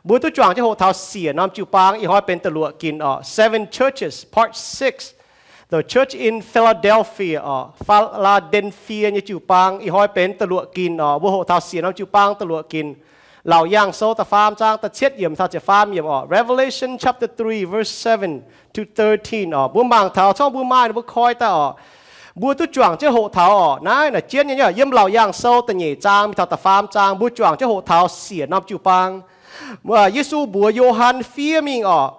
Mbuo duqv juangc jienv hoqc taux siec norm jiu-baang, ih hnoi benx da'luoqc ginc orqc. Seven Churches, Part six, The Church in Philadelphia orqc, Fi^laa^nden^fie nyei jiu-baang, ih hnoi benx da'luoqc ginc orqc. Mbuo hoqc taux siec norm jiu-baang da'luoqc ginc. Laauc Yaangh Sou da'faam zaang da'cietv yiemc taux ziepc faam yiemc orqc. Revelation chapter three, verse seven to thirteen orqc. Mbuo mangc taux, corngv mbuo maaih, mbuo koi daaih orqc. Mbuo duqv juangc jienv hoqc taux orqc. Naaiv naaic jienv nyei, yiem Laauc Yaangh Sou da'nyeic zaang mingh taux da'faam zaang, mbuo juangc jienv hoqc taux siec norm jiu-baang. Yesu mbuox Yo^han fiev mingh orqc,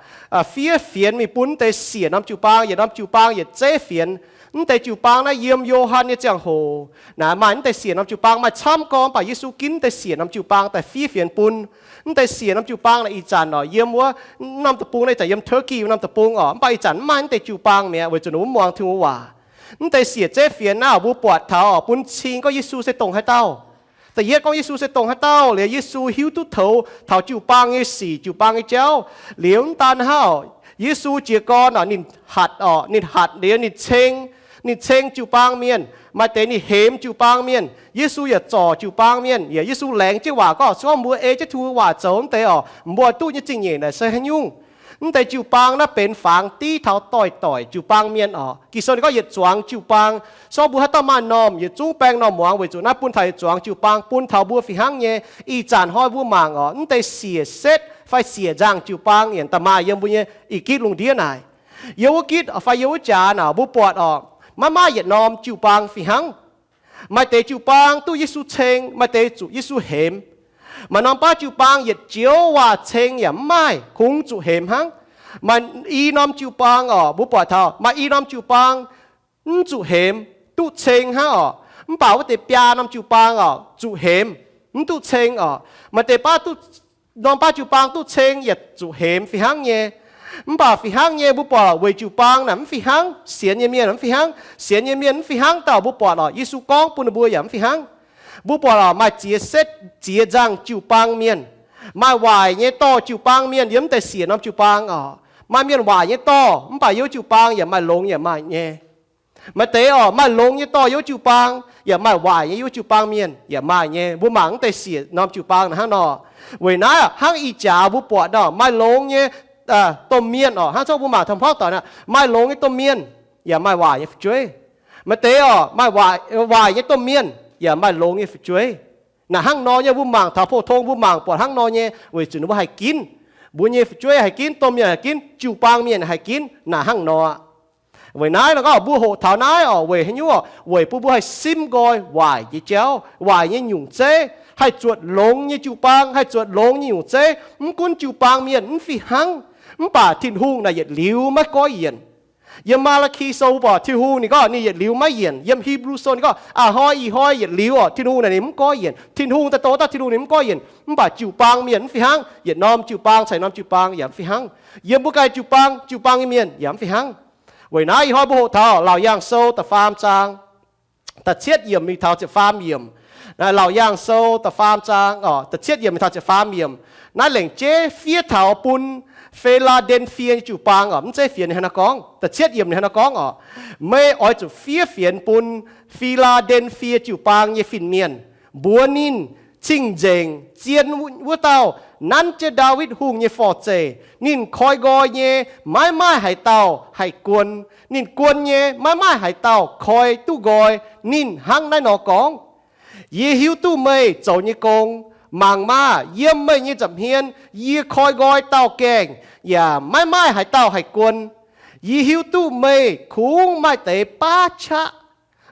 fiev fienx mingh bun wuov deix siec norm jiu-baang, yietc norm jiu-baang yietc zeiv fienx. Wuov deix jiu-baang naaiv yiem Yo^han nyei ziangh hoc naaic maaih wuov deix siec norm jiu-baang maaih camv gorngv, mv baac Yesu ginv wuov deix siec norm jiu-baang daaih fiev fienx bun. Wuov deix siec norm jiu-baang naaic ih zanc orqc, yiem wuov norm deic-bung naaiv, ih zanc yiem Turkey norm deic-bung orqc, mv baac ih zanc mv maaih wuov deix jiu-baang mi'aqv, weic zuqc ninh mv muangx Tin-Hungh waac. Wuov deix siec zeiv fienx naaiv mbuo buatc taux orqc, bun cing gorngv Yesu se dongh haaix dauh. Da'yietv gorngv Yesu se dongh haaix dauh liuz, Yesu hiuv duqv taux, taux jiu-baang nyei sic, jiu-baang nyei jauv. Liuz mv daan hnangv, Yesu jiez gorn orqc, ninh hatc orqc, ninh hatc liuz ninh ceng, ninh ceng jiu-baang mienh. Maaih deix ninh hemx jiu-baang mienh. Yesu yaac zorc jiu-baang mienh. Yaac Yesu laengz jienv waac gorngv, se gorngv mbuo ei jienv Tin-Hungh waac zoux, wuov deix orqc, mbuo duqv nyei zingh nyeic naaic se haaix nyungc. Wuov deix jiu-baang naaiv benx fangx div taux doix-doic jiu-baang mienh orqc. Ging-Sou ninh gorngv yietc zuangx jiu-baang, se gorngv mbuo haaix dauh maaih normh, yietc zungv baeng normh muangx, weic zuqc naaiv bun taux yietc zuangx jiu-baang, bun taux mbuo fih hnangv nyei. Ih zanc hnoi mbuo mangc orqc, wuov deix siec setv fai siec nzangh jiu-baang yaac da'maaih yiem mbuo nyei ih gitv lungh ndiev naaic. Yiem wuov gitv fai yiem wuov jaax naaic mbuo buatc orqc, maiv maaih yietc norm jiu-baang fih hnangv. Maaih deix jiu-baang duqv Yesu ceng, maaih deix zuqc Yesu hemx. Maaih norm baav jiu-baang yietc joux waac ceng yaac mv maaih, kungx zuqc hemx hnangv. Maaih i norm jiu-baang orqc, mbuo buatc taux maaih i norm jiu-baang mv zuqc hemx, duqv ceng hnangv orqc. Mv baac wuov deix biaa norm jiu-baang orqc, zuqc hemx, mv duqv ceng orqc. Maaih deix baav duqv, norm baav jiu-baang duqv ceng yaac zuqc hemx fih hnangv nyei. Mv baac fih hnangv nyei mbuo buatc weic jiu-baang naaic mv fih hnangv, sienx nyei mienh mv fih hnangv. Sienx nyei mienh mv fih hnangv dauh mbuo buatc orqc, Yesu gorngv bun ninh mbuo yaac mv fih hnangv. Mbuo buatc orqc, maaih ziex setv ziex nzangh jiu-baang mienh. Maaih waaic nyei dorh jiu-baang mienh yiem wuov deix siec norm jiu-baang orqc. Maaih mienh waaic nyei dorh, mv baac yiem wuov jiu-baang yaac maaih longx yaac maaih nyei. Maaih deix orqc, maaih longx nyei dorh yiem wuov jiu-baang, yaac maaih waaic nyei yiem wuov jiu-baang mienh yaac maaih nyei. Mbuo mangc wuov deix siec norm jiu-baang naaic hnangv nor. Weic naaiv hnangv ih jaax mbuo buatc nor, maaih longx nyei domh mienh orqc, hnangv zorqv mbuo mangc taux hmuangv doic naaic, maaih longx nyei domh mienh yaac maaih waaic nyei fu'jueiv. Maaih deix orqc, maaih waaic nyei domh mienh yaac maaih longx nyei fu'jueiv. Naaic hnangv nor nyei, mbuo mangc taux pou-tong mbuo mangc buatc hnangv nor nyei, weic zuqc ninh mbuo haih ginv. Mbuo nyei fu'jueiv haih ginv, domh mienh haih ginv, jiu-baang mienh haih ginv, naaic hnangv nor. Weic naaiv nor gorngv mbuo hoqc taux naaiv orqc, weic haaix nyungc orqc? Weic bun mbuo haih simv nqoi waaic nyei jauv, waaic nyei nyungc zeiv, haih zuotc longx nyei jiu-baang, haih zuotc longx nyei nyungc zeiv. Mv gunv jiu-baang mienh mv fih hnangv, mv baac Tin-Hungh naaic yietc liuz maiv goiv yienc. Yiem Maa^laa^ki Sou mbuo buatc Tin-Hungh ninh gorngv ninh yietc liuz maiv yienc. Yiem Hipv^lu Sou ninh gorngv, a'hnoi ih hnoi yietc liuz orqc, Tin-Hungh naaic ninh mv goiv yienc. Tin-Hungh daaih dongh daaih Tin-Hungh ninh mv goiv yienc. Mv baac jiu-baang mienh mv fih hnangv. Yietc norm jiu-baang caux norm jiu-baang yaac mv fih hnangv. Yiem mbuo ganh jiu-baang, jiu-baang nyei mienh yaac mv fih hnangv. Weic naaiv ih hnoi mbuo hoqc taux Laauc Yaangh Sou da'faam zaang da'cietv yiemc mingh taux ziepc faam yiemc. Naaiv Laauc Yaangh Sou da'faam zaang orqc, da'cietv yiemc mingh taux ziepc faam yiemc. Naaiv lengc jeiv fiev taux bun Fi^laa^nden^fie nyei jiu-baang orqc. Mv zeiz fienx ninh hnangv naaiv gorngv, da'cietv yiemc ninh hnangv naaiv gorngv orqc, meih oix zuqc fiev fienx bun Fi^laa^nden^fie jiu-baang nyei fin-mienh. Mbuox ninh, cing-nzengc, zien wuov dauh, nanv jienv Ndaawitv Hungh nyei forv-zeih. Ninh koi nqoi nyei, maiv maaih haaix dauh haih guon. Ninh guon nyei, maiv maaih haaix dauh koi duqv nqoi. Ninh hnangv naaiv nor gorngv, Yie hiuv duqv meih zoux nyei gong. Mangc maah! Yiem meih nyei nza'hmien yie koi nqoi dauh gaengh, yaac maiv maaih haaix dauh haih guon. Yie hiuv duqv meih kungx maaih deix baav qaqv.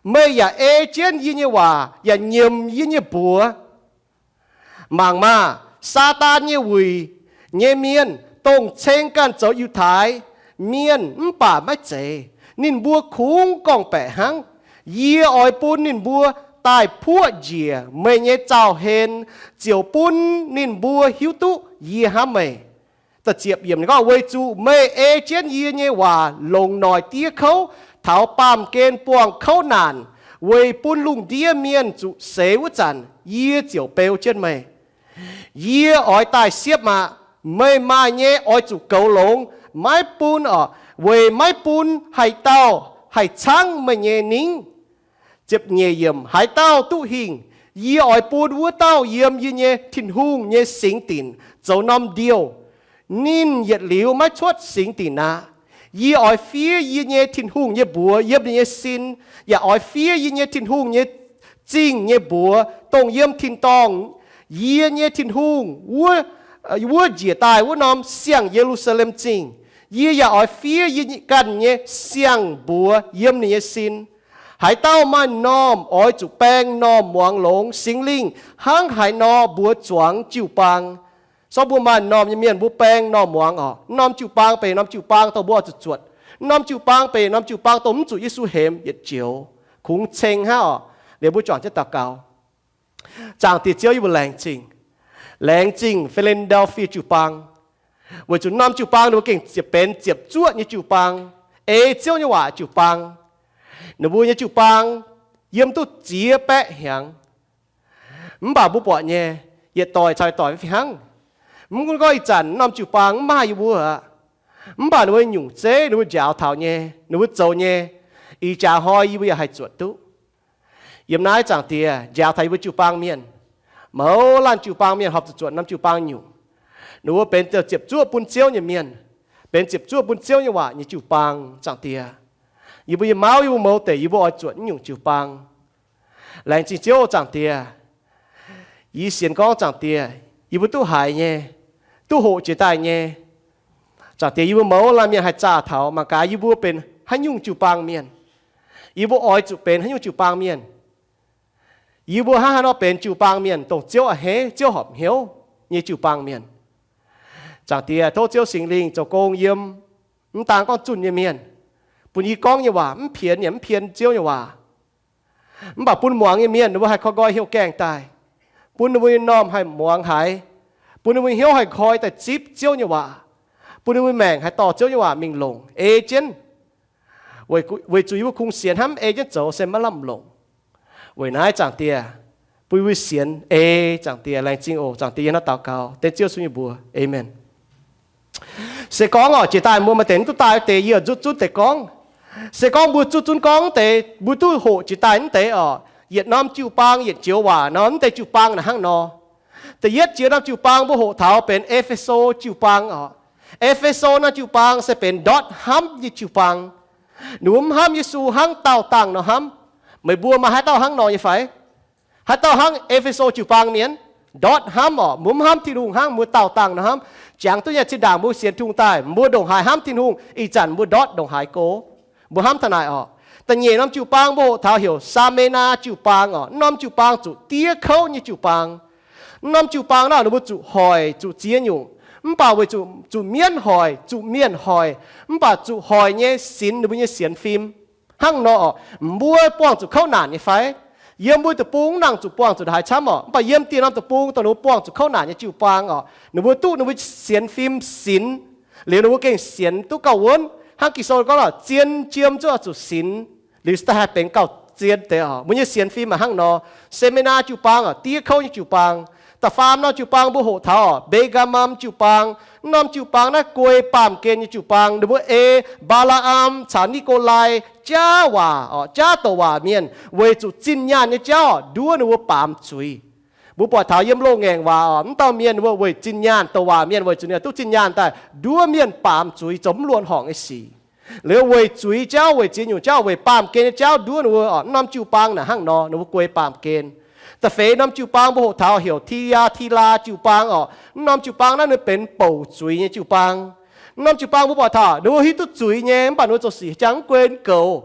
Meih yaac ei jienv yie nyei waac yaac nyiemc yie nyei mbuox. Mangc maah! Saadaan nyei wuic nyei mienh, dongh ceng ganh zoux Yiutai Mienh mv baac maiv zeiz, ninh mbuo kungx gorngv-baeqc hnangv. Yie oix bun ninh mbuo daaih puoqv njiec meih nyei zaux-hlen, ziouc bun ninh mbuo hiuv duqv yie hnamv meih. Weic zuqc meih ei jienv yie nyei waac longc noic diev kouv taux baamh gen buangh kouv naanc, weic bun lungh ndiev mienh zuqc seix wuov zanc, yie ziouc beu jienv meih. Yie oix daaih siepv aqv. Meih maaih nyei oix zuqc goux longx, maiv bun orqc, weic maiv bun haaix dauh haih caangv meih nyei ningv. Haaix dauh duqv hingh, Yie oix bun wuov dauh yiem yie nyei Tin-Hungh nyei singx dinc zoux norm ndiouh. Ninh yietc liuz maiv cuotv singx dinc aqv. Yie oix fiev yie nyei Tin-Hungh nyei mbuox yiem ninh nyei sin, yaac oix fiev yie nyei Tin-Hungh nyei zingh nyei mbuox, dongh yiem tin-dorngh yie nyei Tin-Hungh wuov njiec daaih wuov norm siang-Ye^lu^saa^lem Zingh. Yie yaac oix fiev yie ganh nyei siang-mbuox yiem ninh nyei sin. Haaix dauh maaih normh oix zuqc baeng normh muangx longx Singx Lingh hnangv haaix nor mbuox zuangx jiu-baang. Sorng mbuo maaih normh nyei mienh mbuo baeng normh muangx oc. Norm jiu-baang benx norm jiu-baang dongh mbuo oix zuqc zuotc. Norm jiu-baang benx norm jiu-baang dongh mv zuqc Yesu hemx yietc joux, kungx ceng hnangv oc. Liuz mbuo juangc jienv daux gaux. Zaangc Diex Ziouv, yie mbuo laengz zingh. Laengz zingh Philadelphia jiu-baang, weic zuqc norm jiu-baang ninh mbuo gengh ziepc benx ziepc zuoqv nyei jiu-baang, ei Ziouv nyei waac jiu-baang. Ninh mbuo nyei jiu-baang yiem duqv ziex baeqv hnyangx. Mv baac mbuo buatc nyei, yietc doic caux yietc doic mv fih hnangv. Mv gunv gorngv ih zanc norm jiu-baang mv maaih yie mbuo aqv, mv baac ninh mbuo nyungc zeiv ninh mbuo njaaux taux nyei, ninh mbuo zoux nyei, ih jaax hnoi yie mbuo yaac haih zuotc duqv. Yiem naaiv Zaangc Diex njaaux taux yie mbuo jiu-baang mienh, mouz laanh jiu-baang mienh horpc zuqc zuotc norm jiu-baang nyungc. Ninh mbuo benx ziepc zuoqv bun Ziouv nyei mienh, benx ziepc zuoqv bun Ziouv nyei waac nyei jiu-baang. Zaangc Diex, yie mbuo nyei mauv yie mbuo mouz deic yie mbuo oix zuotc naaiv nyungc jiu-baang. Laengz zingh Ziouv, Zaangc Diex. Yie sienx gorngv, Zaangc Diex, yie mbuo duqv haiz nyei, duqv hoqc jiex daaih nyei. Zaangc Diex, yie mbuo mouz laanh mienh haih zaah taux mangc gaax yie mbuo benx haaix nyungc jiu-baang mienh. Yie mbuo oix zuqc benx haaix nyungc jiu-baang mienh. Yie mbuo hnangv haaix nor benx jiu-baang mienh dongh Ziouv a'hneiv, Ziouv horpc hnyouv nyei jiu-baang mienh. Zaangc Diex, tov Ziouv Singx Lingh zoux gong yiem mv daan gorngv zunh nyei mienh, bun yie gorngv nyei waac mv pienx yaac mv pien Ziouv nyei waac. Mv baac bun muangx nyei mienh ninh mbuo haih koi nqoi hnyouv gaengh daaih, bun ninh mbuo nyei normh haih muangx haiz, bun ninh mbuo hnyouv haih koi daaih zipv Ziouv nyei waac, bun ninh mbuo maengc haih dorh Ziouv nyei waac mingh longc ei jienv. Weic zuqc yie mbuo kungx sienx hnamv ei jienv zoux se maiv lamh longc. Weic naaiv Zaangc Diex, bun yie mbuo sienx ei. Zaangc Diex, laengz zingh oc. Zaangc Diex, yie hnangv daux gaux dengv Ziouv Yesu nyei mbuox, aamen. Se gorngv oc, jiex daaih mbuo maaih deix mv duqv daaih wuov deix, yie zuqv zunv deix gorngv. Se gorngv mbuo zuqv zunv gorngv wuov deix, mbuo duqv hoqc jiex daaih wuov deix oc. Yietc norm jiu-baang yietc joux waac nor, wuov deix jiu-baang naaic hnangv nor. Da'yietv jiex norm jiu-baang mbuo hoqc taux benx E^fe^so jiu-baang oc. E^fe^so naaiv jiu-baang se benx ndortv hnamv nyei jiu-baang. Ninh mbuo mv hnamv Yesu hnangv daauh dangh nor hnamv. Meih mbuo maaih haaix dauh hnangv nor nyei fai? Haaix dauh hnangv E^fe^so jiu-baang mienh? Ndortv hnamv oc. Mbuo mv hnamv Tin-Hungh hnangv mbuo daauh dangh nor hnamv. Jangx duqv nyei, zinh ndaangc mbuo sienx Tin-Hungh daaih, mbuo ndongc haaix hnamv Tin-Hungh, ih zanc mbuo ndortv ndongc haaix go. Mbuo hnamv taux naaic oc. Da'nyeic norm jiu-baang mbuo hoqc taux heuc Saa^me^naa jiu-baang oc. Mv norm jiu-baang zuqc diev kouv nyei jiu-baang. Mv norm jiu-baang naaic ninh mbuo zuqc hoic, zuqc ziex nyungc. Mv baac weic zuqc, zuqc mienv hoic, zuqc mienh hoic, mv baac zuqc hoic nyei sinx ninh mbuo nyei sienx fim. Hnangv nor oc, mbuo buangh zuqc kouv naanc nyei fai? Yiem mbuo deic-bung mv nangc zuqc buangh zuqc ndongc haaix camv oc. Mv baac yiem dieh norm deic-bung dongh ninh mbuo buangh zuqc kouv naanc nyei jiu-baang oc, ninh mbuo duqv ninh mbuo sienx fim sinx. Liuz ninh mbuo gengh sienx duqv gauh wuonv. Hnangv Ging-Sou gorngv oc, zien jiem zuqc zuqc sinx. Liuz da'haih benx gauh zien deix oc. Mbuo nyei sienx fim maaih hnangv nor. Saa^me^naa jiu-baang oc, diev kouv nyei jiu-baang. Da'faam norm jiu-baang mbuo hoqc taux oc, Mbe^gaa^mam jiu-baang. Mv norm jiu-baang naaiv guei baamh gen nyei jiu-baang. Ninh mbuo ei Mbaa^laa^am caux Ni^go^lai jaav waac oc, jaav douc waac mienh, weic zuqc zinh nyaanh nyei jauv oc, nduov ninh mbuo baamz zuiz. Mbuo buatc taux yiem loz-ngaengc waac oc, mv dauh mienh ninh mbuo weic zinh nyaanh, douc waac mienh weic zuqc ninh duqv zinh nyaanh daaih nduov mienh baamz zuiz zoux mv luonx horngc nyei sic. Liuz weic zuiz jauv, weic ziex nyungc jauv, weic baamh gen nyei jauv nduov ninh mbuo oc. Mv norm jiu-baang naaic hnangv nor, ninh mbuo guei baamh gen. Da'feix norm jiu-baang mbuo hoqc taux heuc Ti^yaa^ti^laa jiu-baang oc. Mv norm jiu-baang naaiv ninh benx bouc zuiz nyei jiu-baang. Mv norm jiu-baang mbuo buatc taux ninh mbuo hiuv duqv zuiz nyei, mv baac ninh mbuo zoux sic jangx mv guei mv goux.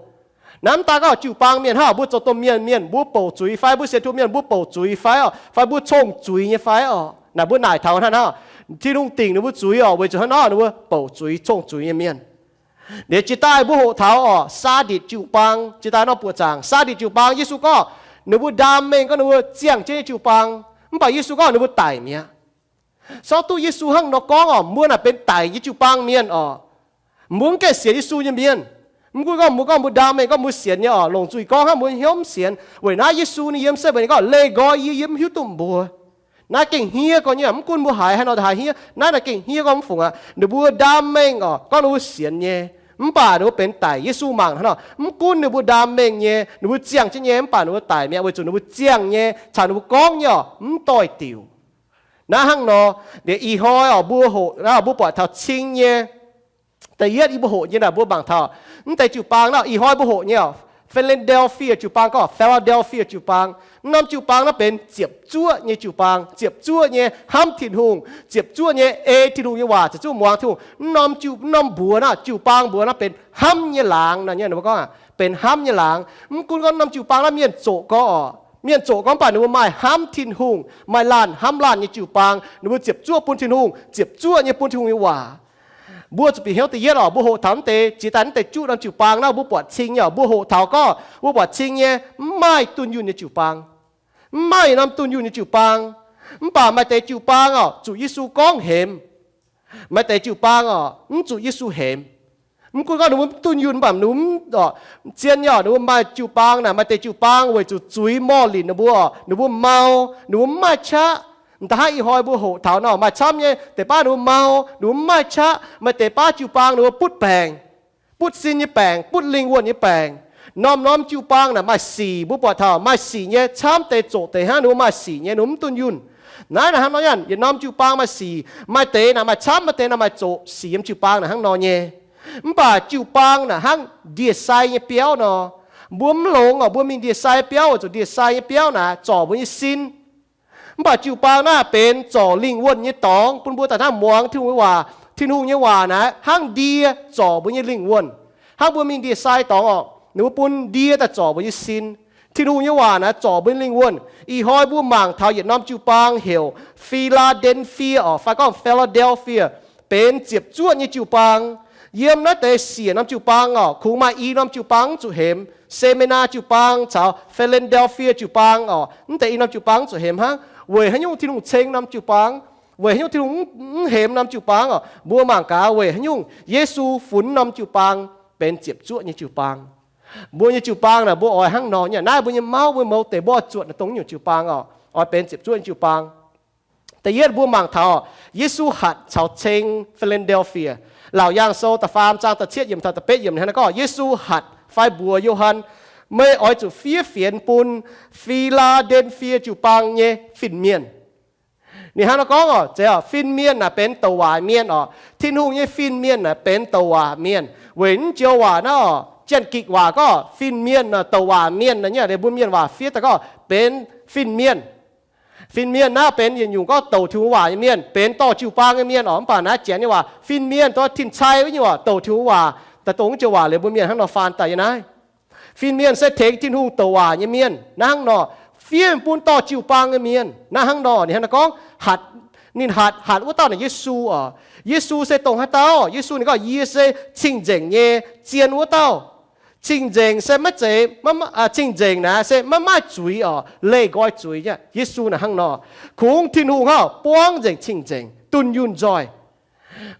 Naaiv mv daan gorngv jiu-baang mienh hnangv mbuo zoux domh mienh mienh mbuo bouc zuiz fai mbuo sienx Tin-Hungh mienh mbuo bouc zuiz fai oc, fai mbuo cong-zuiz nyei fai oc. Naaic mbuo naaic taux hnangv, Tin-Hungh dingc ninh mbuo zuiz oc, weic zuqc hnangv nor ninh mbuo bouc zuiz cong-zuiz nyei mienh. Liuz jiex daaih mbuo hoqc taux oc, Saaditc jiu-baang. Jiex daaih norm buoqc zaangc, Saaditc jiu-baang, Yesu gorngv ninh mbuo ndaam mengh gorngv ninh mbuo ziangh jienv nyei jiu-baang, mv baac Yesu gorngv ninh mbuo daic mi'aqv. Sortv duqv Yesu hnangv nor gorngv oc, mbuo naaic benx daic nyei jiu-baang mienh oc. Mbuo mv gaengh sienx Yesu nyei mienh. Mv gunv gorngv mbuo gorngv mbuo ndaam mengh gorngv mbuo sienx nyei oc, longc nzuih gorngv hnangv mbuo hnyouv sienx. Weic naaiv Yesu ninh yiem se weic ninh gorngv leih nqoi yie, yie mv hiuv duqv mbuox. Naaiv gengh hniev gorx nyei, mv gunv mbuo haiz haaix nor haiz hniev, naaiv naaic gengh hniev gorx mv fungc aqv. Ninh mbuo ndaam mengh oc, gorngv ninh mbuo sienx nyei. Mv baac ninh mbuo benx daic. Yesu mangc hnangv nor, mv gunv ninh mbuo ndaam mengh nyei, ninh mbuo ziangh jienv nyei, mv baac ninh mbuo daic mi'aqv, weic zuqc ninh mbuo ziangh nyei caux ninh mbuo gorngv nyei orqc, mv doix-diuc. Naaiv hnangv nor, ih hnoi orqc, mbuo hoqc, mbuo buatc taux cing nyei. Da'yietv yie mbuo hoqc nyei naaic, mbuo mangc taux mv deix jiu-baang naaiv, ih hnoi mbuo hoqc nyei orqc, Philadelphia jiu-baang gorngv, Philadelphia jiu-baang. Mv norm jiu-baang naaiv benx ziepc zuoqv nyei jiu-baang, ziepc zuoqv nyei hnamv Tin-Hungh, ziepc zuoqv nyei ei Tin-Hungh nyei waac, ziepc zuoqv muangx Tin-Hungh. Mv norm jiu, mv norm mbuox naaiv, jiu-baang mbuox naaiv benx hnamv nyei laangz. Naaiv mbuo gorngv benx hnamv nyei laangz. Mv gunv gorngv norm jiu-baang naaiv mienh zoqc gorngv orqc, mienh zoqc gorngv, mv baac ninh mbuo maaih hnamv Tin-Hungh, maaih laanh hnamv laanh nyei jiu-baang, ninh mbuo ziepc zuoqv bun Tin-Hungh, ziepc zuoqv nyei bun Tin-Hungh nyei waac. Mbuo zuqc bieqc hnyouv da'yietv orqc, mbuo hoqc taux mv deix jiex daaih mv deix juqv norm jiu-baang naaiv, mbuo buatc cing nyei orqc, mbuo hoqc taux gorngv, mbuo buatc cing nyei, mv maaih dunh yunh nyei jiu-baang. Mv maaih norm dunh yunh nyei jiu-baang. Mv baac maaih deix jiu-baang orqc, zuqc Yesu gorngv hemx. Maaih deix jiu-baang orqc, mv zuqc Yesu hemx. Mv gunv gorngv ninh mbuo mv dunh yunh, mv baac ninh mbuo mv zien nyei orqc, ninh mbuo maaih jiu-baang naaic, maaih deix jiu-baang weic zuqc zuiz morh linc ninh mbuo orqc, ninh mbuo mau, ninh mbuo mv maaih qaqv. M'daaih hnangv ih hnoi mbuo hoqc taux nor, maaih camv nyei deix baav ninh mbuo mau, ninh mbuo mv maaih qaqv. Maaih deix baav jiu-baang ninh mbuo butv baengc, butv sin nyei baengc, butv lingh wuonh nyei baengc. Norm-norm jiu-baang naaic maaih sic, mbuo buatc taux maaih sic nyei camv deix zoqc deix hnangv, ninh mbuo maaih sic nyei, ninh mbuo mv dunh yunh. Naaiv naaic hnangv nor, yietc norm jiu-baang maaih sic, maaih deix naaic maaih camv, maaih deix naaic maaih zoqc. Sic yiem jiu-baang naaic hnangv nor nyei. Mv baac jiu-baang naaic hnangv ndie-sai nyei biauv nor. Mbuo mv longx orqc, mbuo mingh ndie-sai biauv weic zuqc ndie-sai nyei biauv naaic zorc mbuo nyei sin. Mv baac jiu-baang naaiv benx zorc lingh wuonh nyei dorngx bun mbuo daaih hnangv muangx Tin-Hungh nyei waac. Tin-Hungh nyei waac naaic hnangv ndie zorc mbuo nyei lingh wuonh. Hnangv mbuo mingh ndie-sai dorngx orqc, ninh mbuo bun ndie daaih zorc mbuo nyei sin. Tin-Hungh nyei waac naaic zorc mbuo nyei lingh wuonh. Ih hnoi mbuo mangc taux yietc norm jiu-baang heuc Fi^laa^nden^fie orqc, fai gorngv Philadelphia, benx ziepc zuoqv nyei jiu-baang. Yiem naaiv deix siec norm jiu-baang orqc, kungx maaih i norm jiu-baang mv zuqc hemx. Smyrna jiu-baang caux Philadelphia jiu-baang orqc, mv deix i norm jiu-baang mv zuqc hemx hnangv. Weic haaix nyungc Tin-Hungh ceng norm jiu-baang? Weic haaix nyungc Tin-Hungh mv hemx norm jiu-baang orqc? Mbuo mangc gaax weic haaix nyungc Yesu funx norm jiu-baang benx ziepc zuoqv nyei jiu-baang. Mbuo nyei jiu-baang naaic mbuo oix hnangv nor nyei. Naaiv mbuo nyei mauv, mbuo mouz deix mbuo oix zuotc naaiv dongh nyungc jiu-baang orqc, oix benx ziepc zuoqv nyei jiu-baang. Da'yietv mbuo mangc taux Yesu hatc caux ceng Philadelphia. Laauc Yaangh Sou da'faam zaang da'cietv yiemc taux da'betv yiemc hnangv naaiv gorngv, Yesu hatc fai mbuox Yo^han, Meih oix zuqc fiev fienx bun Fi^laa^nden^fie jiu-baang nyei fin-mienh. Ninh hnangv nor gorngv orqc, zeiz orqc, fin-mienh naaic benx douc waac mienh orqc. Tin-Hungh nyei fin-mienh naaic benx douc waac mienh. Weic naaiv joux waac naaiv orqc, Janx-Gikc waac gorngv fin-mienh naaic douc waac mienh naaic nyei, mbuo mienh waac fiev daaih gorngv benx fin-mienh. Fin-mienh naaiv benx yietc nyungc gorngv douc Tin-Hungh waac nyei mienh, benx dorh jiu-baang nyei mienh orqc. Mv baac naaiv Janx nyei waac fin-mienh, dorh tin-cai wuov nyungc orqc, douc Tin-Hungh waac daaih dongh joux waac liuz mbuo mienh hnangv nor faan daaih yiem naaiv. Fin-mienh se tengx Tin-Hungh douc waac nyei mienh. Naaiv hnangv nor, fiev bun dorh jiu-baang nyei mienh. Naaiv hnangv nor ninh hnangv nor gorngv, hatc, ninh hatc, hatc wuov dauh naaic Yesu orqc. Yesu se dongh haaix dauh? Yesu ninh gorngv, Yie se cing-nzengc nyei zien wuov dauh. Cing-nzengc se maiv zeiz, cing-nzengc naaic se maiv maaih zuiz orqc, leih nqoi zuiz nyei. Yesu naaic hnangv nor. Kungx Tin-Hungh hnangv buangv nzengc cing-nzengc, dunh yunh nzoih.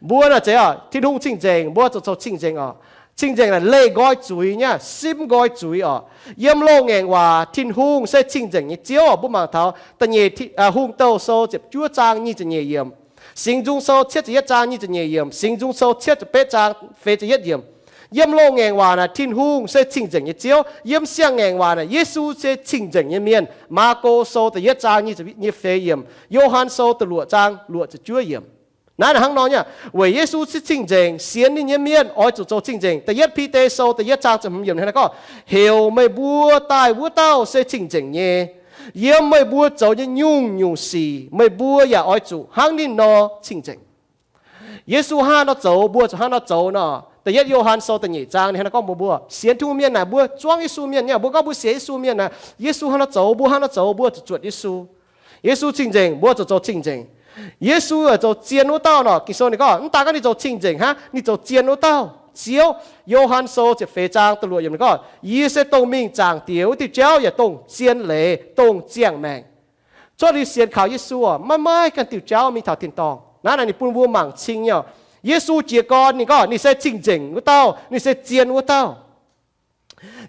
Mbuo naaic zeiz orqc, Tin-Hungh cing-nzengc, mbuo zuqc zoux cing-nzengc orqc. Cing-nzengc naaic leih nqoi zuiz nyei, simv nqoi zuiz orqc. Yiem loz-ngaengc waac, Tin-Hungh se cing-nzengc nyei Ziouv orqc. Mbuo mangc taux da'nyeic Hungh Douh Sou ziepc juov zaang nyic ziepc nyeic yiemc, Singx Nzung Sou cietv ziepc yietv zaang nyic ziepc nyeic yiemc, Singx Nzung Sou cietv ziepc betv zaang feix ziepc yietv yiemc. Yiem loz-ngaengc waac naaic Tin-Hungh se cing-nzengc nyei Ziouv. Yiem siang-ngaengc waac naaic Yesu se cing-nzengc nyei mienh. Maako Sou da'yietv zaang nyic ziepc feix yiemc, Yo^han Sou da'luoqc zaang luoqc ziepc juov yiemc. Naaiv hnangv nor nyei, weic Yesu se cing-nzengc, sienx ninh nyei mienh oix zuqc zoux cing-nzengc. Da'yietv Bide Sou da'yietv zaang ziepc hmz yiemc hnangv naaiv gorngv, Heuc meih mbuo daaih wuov dauh se cing-nzengc nyei. Yiem meih mbuo zoux nyei nyungc-nyungc sic meih mbuo yaac oix zuqc hnangv ninh nor cing-nzengc. Yesu hnangv haaix nor zoux, mbuo zuqc hnangv haaix nor zoux nor. Da'yietv Yo^han Sou da'nyeic zaang ninh hnangv naaiv gorngv mbuox mbuo, sienx Tin-Hungh mienh naaic, mbuo zuangv Yesu mienh nyei, mbuo gorngv mbuo sienx Yesu mienh naaic, Yesu hnangv haaix nor zoux, mbuo hnangv haaix nor zoux, mbuo zuqc zuotc Yesu. Yesu cing-nzengc, mbuo zuqc zoux cing-nzengc. Yesu zoux zien wuov dauh nor, Ging-Sou ninh gorngv, mv daan gorngv ninh zoux cing-nzengc hnangv, ninh zoux zien wuov dauh. Ziouv, Yo^han Sou ziepc feix zaang da'luoqc yiemc ninh gorngv, Yie se dongh mingh Zaangc Diex wuov diuh jauv yaac dongh zien leiz, dongh ziangh maengc. Cuotv liuz sienx kaux Yesu orqc, maiv maaih ganh diuh jauv mingh taux tin-dorngh. Naaiv naaic ninh bun mbuo mangc cing nyei orqc. Yesu jiez gorn ninh gorngv ninh se cing-nzengc wuov dauh, ninh se zien wuov dauh.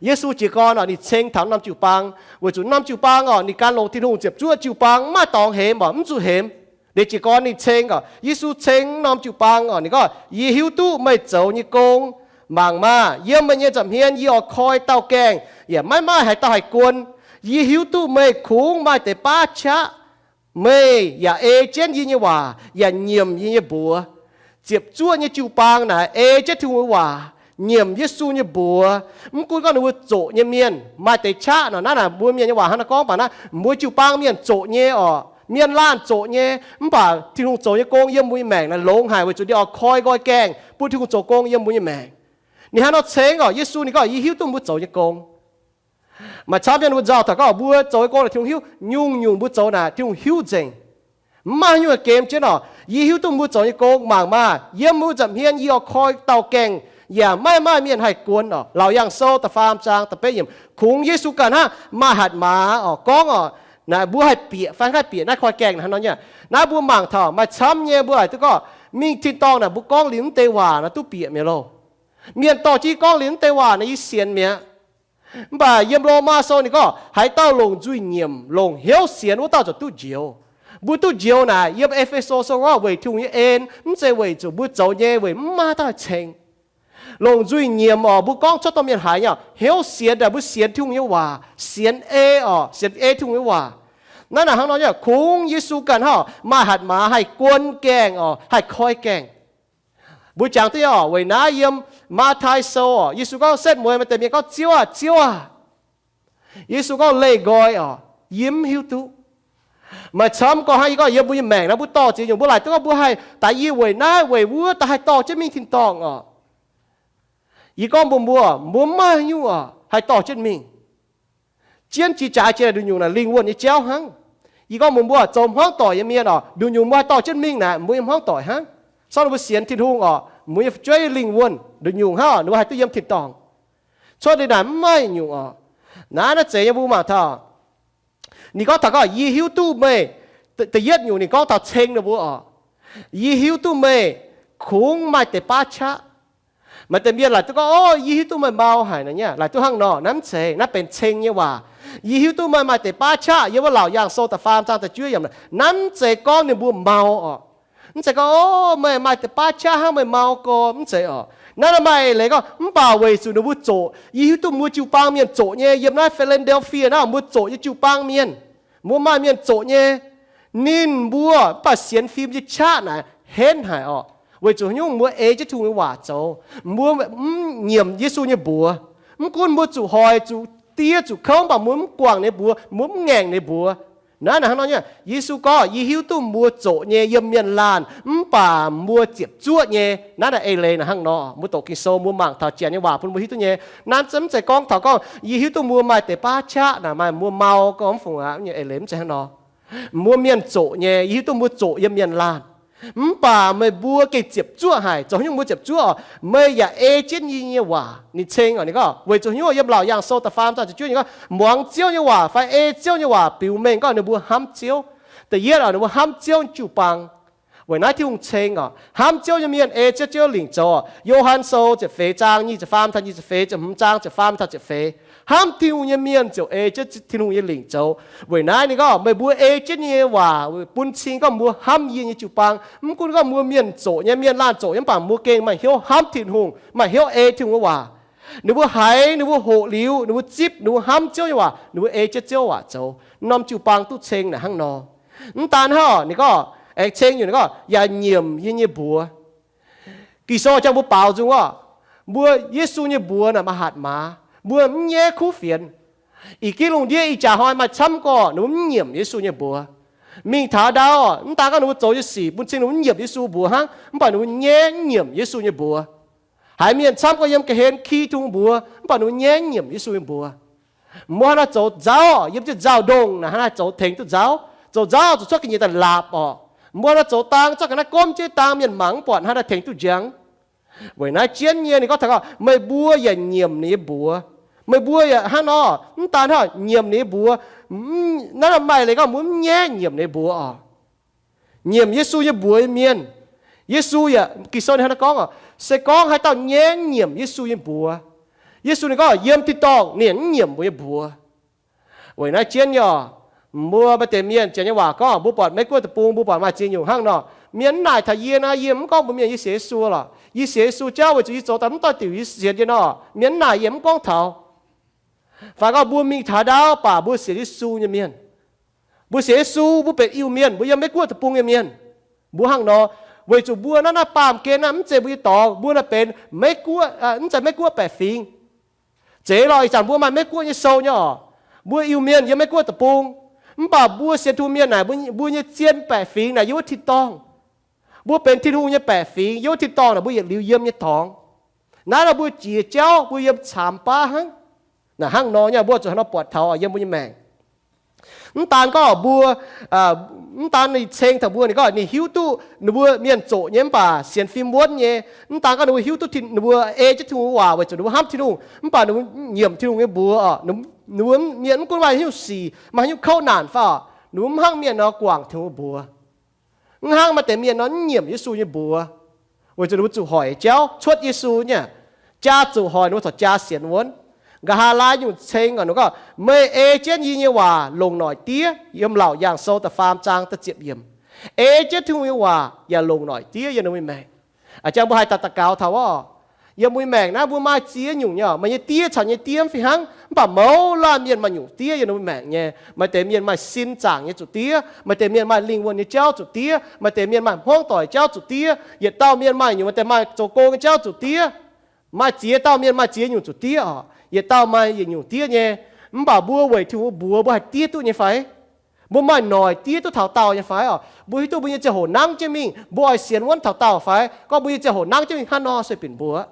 Yesu jiez gorn orqc, ninh ceng taux norm jiu-baang, weic zuqc norm jiu-baang orqc, ninh gan longx Tin-Hungh ziepc zuoqv jiu-baang mv maaih dorngx hemx orqc, mv zuqc hemx. Liuz jiez gorn ninh ceng orqc, Yesu ceng norm jiu-baang orqc, ninh gorngv, Yie hiuv duqv meih zoux nyei gong, Mangc maah! Yiem meih nyei nza'hmien yie oix koi dauh gaengh, yaac maiv maaih haaix dauh haih guon. Yie hiuv duqv meih kungx maaih deix baav qaqv. Meih yaac ei jienv yie nyei waac yaac nyiemc yie nyei mbuox. Ziepc zuoqv nyei jiu-baang naaic ei jienv Tin-Hungh nyei waac, nyiemc Yesu nyei mbuox. Mv gunv gorngv ninh mbuo zoqc nyei mienh maaih deix qaqv nor, naaiv naaic mbuo mienh nyei waac hnangv naaiv gorngv baac naaiv mbuo jiu-baang mienh zoqc nyei orqc, mienh laanh zoqc nyei. Mv baac Tin-Hungh zoux nyei gong yiem mbuo nyei maengc naaiv longx haic weic zuqc ninh oix koi nqoi gaengh bun Tin-Hungh zoux gong yiem mbuo nyei maengc. Ninh hnangv nor ceng orqc, Yesu ninh gorngv, yie hiuv duqv mbuo zoux nyei gong. Maaih camv mienh mbuo nzauh taux gorngv mbuo zoux nyei gong naaic Tin-Hungh hiuv, nyungc-nyungc mbuo zoux naaic Tin-Hungh hiuv nzengc. Mv maaih nyungc gem jienv orqc, yie hiuv duqv mbuo zoux nyei gong. Mangc maah! Yiem mbuo nza'hmien yie oix koi dauh gaengh, yaac maiv maaih mienh haih guon orqc. Laauc Yaangh Sou da'faam zaang da'betv yiemc, kungx Yesu ganh hnangv maaih hatc maaz orqc gorngv orqc, naaic mbuo haih bieqc fai haih bieqc naaiv koi gaengh hnangv nor nyei. Naaiv mbuo mangc taux maaih camv nyei mbuo laaic duqv gorngv mingh tin-dorngh naaic mbuo gorngv liuz mv deix waac naaic duqv bieqc mi'aqv loh. Mienh dorh jienv gorngv liuz mv deix waac naaic yie sienx mi'aqv. Mv baac yiem Lomaa Sou ninh gorngv haaix dauh longc nzuih nyiemc longc hnyouv sienx wuov dauh ziouc duqv njoux. Mbuo duqv njoux naaic yiem E^fe^so Sou gorngv weic Tin-Hungh nyei en, mv zeiz weic zuqc mbuo zoux nyei weic mv maaih dauh haih ceng. Longc nzuih nyiemc orqc, mbuo gorngv cuotv dorh mienh haiz nyei orqc, hnyouv sienx daaih mbuo sienx Tin-Hungh nyei waac, sienx ei orqc, sienx ei Tin-Hungh nyei waac. Naaiv naaic hnangv nor nyei, kungx Yesu ganh hnangv orqc maaih hatc maaz haih guon gaengh orqc, haih koi gaengh. Mbuo jangx duqv nyei orqc, weic naaiv yiem Matv^tai Sou orqc, Yesu gorngv setv mueiz maaih deix mienh gorngv, Ziouv aah! Ziouv aah! Yesu gorngv, leih nqoi orqc, yie mv hiuv duqv. Maaih camv gorngv hnangv yie gorngv yiem mbuo nyei maengc naaiv mbuo dorh ziex nyungc mbuo laaic duqv gorngv mbuo haih daaih yie weic naaiv weic wuov daaih haih dorh jienv mingh tin-dorngh orqc. Yie gorngv mbuox mbuo, mbuo mv maaih nyungc orqc haih dorh jienv mingh. Jienv jiex jaaix jiex naaic nduqc nyungc naaic lingh wuonh nyei jauv hnangv. Yie gorngv mbuox mbuo zoux hmuangv doic nyei mienh orqc, nduqc nyungc mbuo haih dorh jienv mingh naaic mbuo nyei hmuangv doic hnangv. Sortv ninh mbuo sienx Tin-Hungh orqc, mbuo nyei fu'jueiv lingh wuonh nduqc nyungc hnangv orqc, ninh mbuo haih duqv yiem tin-dorngh. Cuotv liuz naaic mv maaih nyungc orqc. Naaiv naaiv zeiz nyei mbuo mangc taux ninh gorngv taux gorngv, yie hiuv duqv meih, da'yietv nyungc ninh gorngv taux ceng ninh mbuo orqc, yie hiuv duqv meih kungx maaih deix baav qaqv. Maaih deix mienh laaic duqv gorngv, o, yie hiuv duqv meih mau haic nor nyei, laaic duqv hnangv nor. Naaiv mv zeiz, naaiv benx ceng nyei waac. Yie hiuv duqv meih maaih deix baav qaqv. Yiem wuov Laauc Yaangh Sou da'faam zaang da'juov yiemc, naaiv mv zeiz gorngv ninh mbuo mau orqc. Mv zeiz gorngv, o, meih maaih deix baav qaqv hnangv, meih mau gorx, mv zeiz orqc. Naaiv naaiv maaih leiz gorngv, mv baac weic zuqc ninh mbuo zoqc, yie hiuv duqv mbuo jiu-baang mienh zoqc nyei, yiem naaiv Philadelphia naaiv mbuo zoqc nyei jiu-baang mienh, mbuo maaih mienh zoqc nyei. Ninh mbuo mv baac sienx fim nyei qaqv naaic henv haic orqc. Weic zuqc haaix nyungc? Mbuo ei jienv Tin-Hungh nyei waac zoux. Mbuo mv nyiemc Yesu nyei mbuox. Mv gunv mbuo zuqc hoic, zuqc diev, zuqc kouv, mv baac mbuo mv guangc ninh mbuox, mbuo mv ngaengc ninh mbuox. Naaiv naaic hnangv nor nyei, Yesu gorngv, yie hiuv duqv mbuo zoqc nyei yiem mienh laanh, mv baac mbuo ziepc zuoqv nyei. Naaiv naaic eix leiz naaic hnangv nor. Mbuo doqc Ging-Sou mbuo mangc taux janx nyei waac bun mbuo hiuv duqv nyei. Naaiv mv zeiz gorngv taux gorngv yie hiuv duqv mbuo maaih deix baav qaqv naaic maaih mbuo mau gorx mv fungc aqv nyei eix leiz mv zeiz hnangv nor. Mbuo mienh zoqc nyei, yie hiuv duqv mbuo zoqc yiem mienh laanh. Mv baac meih mbuo gengh ziepc zuoqv haic. Zoux haaix nyungc mbuo ziepc zuoqv orqc? Meih yaac ei jienv yie nyei waac. Ninh ceng orqc, ninh gorngv weic zuqc haaix nyungc? Yiem Laauc Yaangh Sou da'faam zaang ziepc juov ninh gorngv, muangx Ziouv nyei waac fai ei Ziouv nyei waac biux mengh gorngv ninh mbuo hnamv Ziouv. Da'yietv orqc, ninh mbuo hnamv Ziouv jiu-baang. Weic naaiv Tin-Hungh ceng orqc, hnamv Ziouv nyei mienh ei Ziouv, Ziouv lingc zoux orqc. Yo^han Sou ziepc feix zaang nyic ziepc faam taux nyic ziepc feix, ziepc hmz zaang ziepc faam taux ziepc feix. Hnamv Tin-Hungh nyei mienh ziouc ei jienv Tin-Hungh nyei lingc zoux. Weic naaiv ninh gorngv meih mbuo ei jienv yie nyei waac bun cing gorngv mbuo hnamv yie nyei jiu-baang. Mv gunv gorngv mbuo mienh zoqc nyei, mienh laanh zoqc nyei, mv baac mbuo gengh maaih hnyouv hnamv Tin-Hungh, maaih hnyouv ei Tin-Hungh nyei waac. Ninh mbuo haiz, ninh mbuo hoqc liuz, ninh mbuo zipv, ninh mbuo hnamv Ziouv nyei waac, ninh mbuo ei jienv Ziouv waac zoux. Norm jiu-baang duqv ceng naaic hnangv nor. Mv daan hnangv, ninh gorngv aengx ceng nyungc, ninh gorngv yaac nyiemc yie nyei mbuox. Ging-Sou jangx mbuo baaux nzung orqc, mbuo Yesu nyei mbuox naaic maaih hatc maaz, mbuo mv nyaiv kuv fienx. Ih gitv lungh ndiev ih jaax hnoi maaih camv gorqv ninh mbuo mv nyiemc Yesu nyei mbuox. Mingh taux ndau, mv daan gorngv ninh mbuo zoux nyei sic bun cing ninh mbuo mv nyiemc Yesu mbuox hnangv, mv baac ninh mbuo nyaiv mv nyiemc Yesu nyei mbuox. Haiz mienh camv gorqv yiem ga'hlen ki Tin-Hungh mbuox, mv baac ninh mbuo nyaiv mv nyiemc Yesu nyei mbuox. Mbuo hnangv naaiv zoux nzauv, yiem jienv nzauh ndongh naaic hnangv naaiv zoux tengx duqv nzauv. Zoux nzauv zuqc cuotv ga'nyiec daaih laapc orqc. Mbuo hnangv naaiv zoux dang, zorqv ga'naaiv gomv jienv dang, mienh mangc mv buatc, hnangv naaiv tengx duqv njang. Weic naaiv jienv nyei ninh gorngv taux gorngv, meih mbuo yaac nyiemc ninh nyei mbuox. Meih mbuo yaac hnangv nor, mv daan hnangv nyiemc ninh nyei mbuox, naaiv maaih leiz gorngv mbuo mv nyaiv nyiemc ninh nyei mbuox orqc. Nyiemc Yesu nyei mbuox nyei mienh, Yesu yaac, Ging-Sou ninh hnangv naaiv gorngv orqc, se gorngv haaix dauh nyaiv mv nyiemc Yesu nyei mbuox, Yesu ninh gorngv yiem tin-dorngh ninh yaac mv nyiemc mbuo nyei mbuox. Weic naaiv jienv nyei orqc, mbuo maaih deix mienh janx nyei waac gorngv, mbuo buatc Meiv Guoqv deic-bung mbuo buatc maaih ziex nyungc hnangv nor, Mienh mv naaic taux yie naaic, yie mv gorngv mbuox mienh yie sienx Yesu lorqc. Yie sienx Yesu jauv weic zuqc yie zoux daaih mv doix diuc yie sienx nyei nor. Mienh mv naaic yie mv gorngv taux. Fai gorngv mbuo mingh taux ndau baac mbuo sienx Yesu nyei mienh. Mbuo sienx Yesu, mbuo benx Iu-Mienh, mbuo yiem Meiv-Guoqv deic-bung nyei mienh. Mbuo hnangv nor, weic zuqc mbuo naaiv naaiv baamh gen naaiv mv zeiz mbuo nyei dorngx, mbuo naaiv benx Meiv-Guoqv, mv zeiz Meiv-Guoqv baeqc fingx. Zeiz lorqc, ih zanc mbuo maaih Meiv-Guoqv nyei sou nyei orqc. Mbuo Iu-Mienh yiem Meiv-Guoqv deic-bung. Mv baac mbuo sienx Tin-Hungh mienh naaic, mbuo nyei zien baeqc fingx naaic yiem wuov tin-dorngh. Mbuo benx Tin-Hungh nyei baeqc fingx yiem wuov tin-dorngh naaic, mbuo yietc liuz yiem nyei dorngx. Naaiv nor mbuo jiex jauv, mbuo yiem caamx baav hnangv. Naaic hnangv nor nyei, mbuo zuqc hnangv nor buatc taux yiem mbuo nyei maengc. Mv daan gorngv mbuo, mv daan ninh ceng taux mbuo, ninh gorngv ninh hiuv duqv ninh mbuo mienh zoqc nyei mv baac sienx fim wuonv nyei. Mv daan gorngv ninh mbuo hiuv duqv ninh mbuo ei jienv Tin-Hungh nyei waac weic zuqc ninh mbuo hnamv Tin-Hungh, mv baac ninh mbuo nyiemc Tin-Hungh nyei mbuox oc. Ninh mbuo mienh mv gunv maaih haaix nyungc sic, maaih haaix nyungc kouv naanc fai oc, ninh mbuo mv hnangv mienh nor guangc Tin-Hungh mbuox. Mv hnangv maaih deix mienh nor mv nyiemc Yesu nyei mbuox, weic zuqc ninh mbuo zuqc hoic jauv cuotv Yesu nyei, jaa zuqc hoic ninh mbuo corc jaa sienx wuonv. Nqa'haav laai nyungc ceng oc, ninh gorngv, meih ei jienv yie nyei waac longc noic diev, yiem Laauc Yaangh Sou da'faam zaang da'ziepc yiemc. Ei jienv Tin-Hungh nyei waac yaac longc noic diev yiem ninh mbuo maengc. A'jang mbuo haih daux daux gaux taux oc. Yiem mbuo maengc naaiv mbuo maaih ziex nyungc nyei oc. Meih nyei diev caux nyei diev mv fih hnangv, mv baac mouz laanh mienh maaih nyungc diev yiem ninh mbuo maengc nyei. Maaih deix mienh maaih sin zaangc nyei zuqc diev, maaih deix mienh maaih lingh wuonh nyei jauv zuqc diev, maaih deix mienh maaih hmuangv doic jauv zuqc diev. Yietc dauh mienh maaih nyungc, maaih deix maaih zoux gong nyei jauv zuqc diev. Maaih ziex dauh mienh maaih ziex nyungc zuqc diev oc. Yietc dauh maaih yietc nyungc diev nyei. Mv baac mbuo weic Tin-Hungh mbuox mbuo haih diev duqv nyei fai? Mbuo maaih noic diev duqv taux daauh nyei fai oc? Mbuo hiuv duqv mbuo nyei ziangh hoc nangv jienv mingh, mbuo oix sienx wuonv taux daauh fai? Gorngv mbuo nyei ziangh hoc nangv jienv mingh hnangv nor se binc mbuo.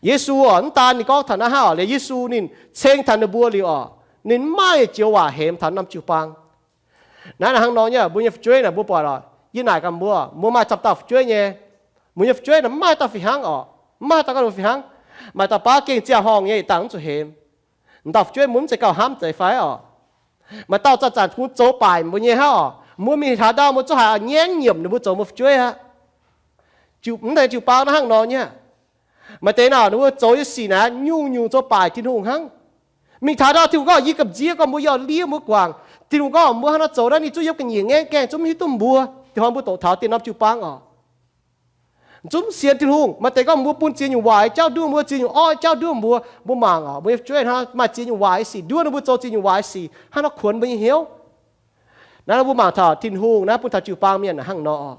Yesu oc, mv daan ninh gorngv taux naaiv hnangv oc, liuz Yesu ninh ceng taux ninh mbuo liuz oc, ninh mv maaih joux waac hemx taux norm jiu-baang. Naaiv hnangv nor nyei, mbuo nyei fu'jueiv naaic mbuo buatc oc, yie naaic gaax mbuo, mbuo maaih camv dauh fu'jueiv nyei. Mbuo nyei fu'jueiv naaic mv maaih dauh fih hnangv oc, mv maaih dauh ganh mbuo fih hnangv. Maaih dauh baav gengh ziangh horngh nyei yietc dangh mv zuqc hemx. M'dauh fu'jueiv mbuo mv zeiz gauh hnamv deix fai oc? Maaih dauh zanc-zanc kungx zoux baaic mbuo nyei hnangv oc. Mbuo mingh taux ndau mbuo zungv haiz nyaengv nyiemc ninh mbuo zoux mbuo fu'jueiv aqv. Mv deix jiu-baang naaiv hnangv nor nyei. Maaih deix naaic ninh mbuo zoux nyei sic naaic nyungc-nyungc zoux baaic Tin-Hungh hnangv. Mingh taux ndau Tin-Hungh gorngv, yie gamh nziex gorngv mbuo yaac liev mbuo guangc. Tin-Hungh gorngv mbuo hnangv nor zoux naaiv, ninh zungv yiem ga'nyiec ngaengv gaengh, zungv mv hiuv duqv mbuo. Dinh hnoi mbuo doqc taux dinh norm jiu-baang oc, zungv mv sienx Tin-Hungh. Maaih deix gorngv mbuo bun ziex nyungc waaic jauv nduov mbuo, ziex nyungc orv jauv nduov mbuo. Mbuo mangc oc, mbuo nyei fu'jueiv hnangv maaih ziex nyungc waaic sic nduov ninh mbuo zoux ziex nyungc waaic sic, hnangv nor kuonx mbuo nyei hnyouv. Naaiv mbuo mangc taux Tin-Hungh naaiv bun taux jiu-baang mienh hnangv nor oc.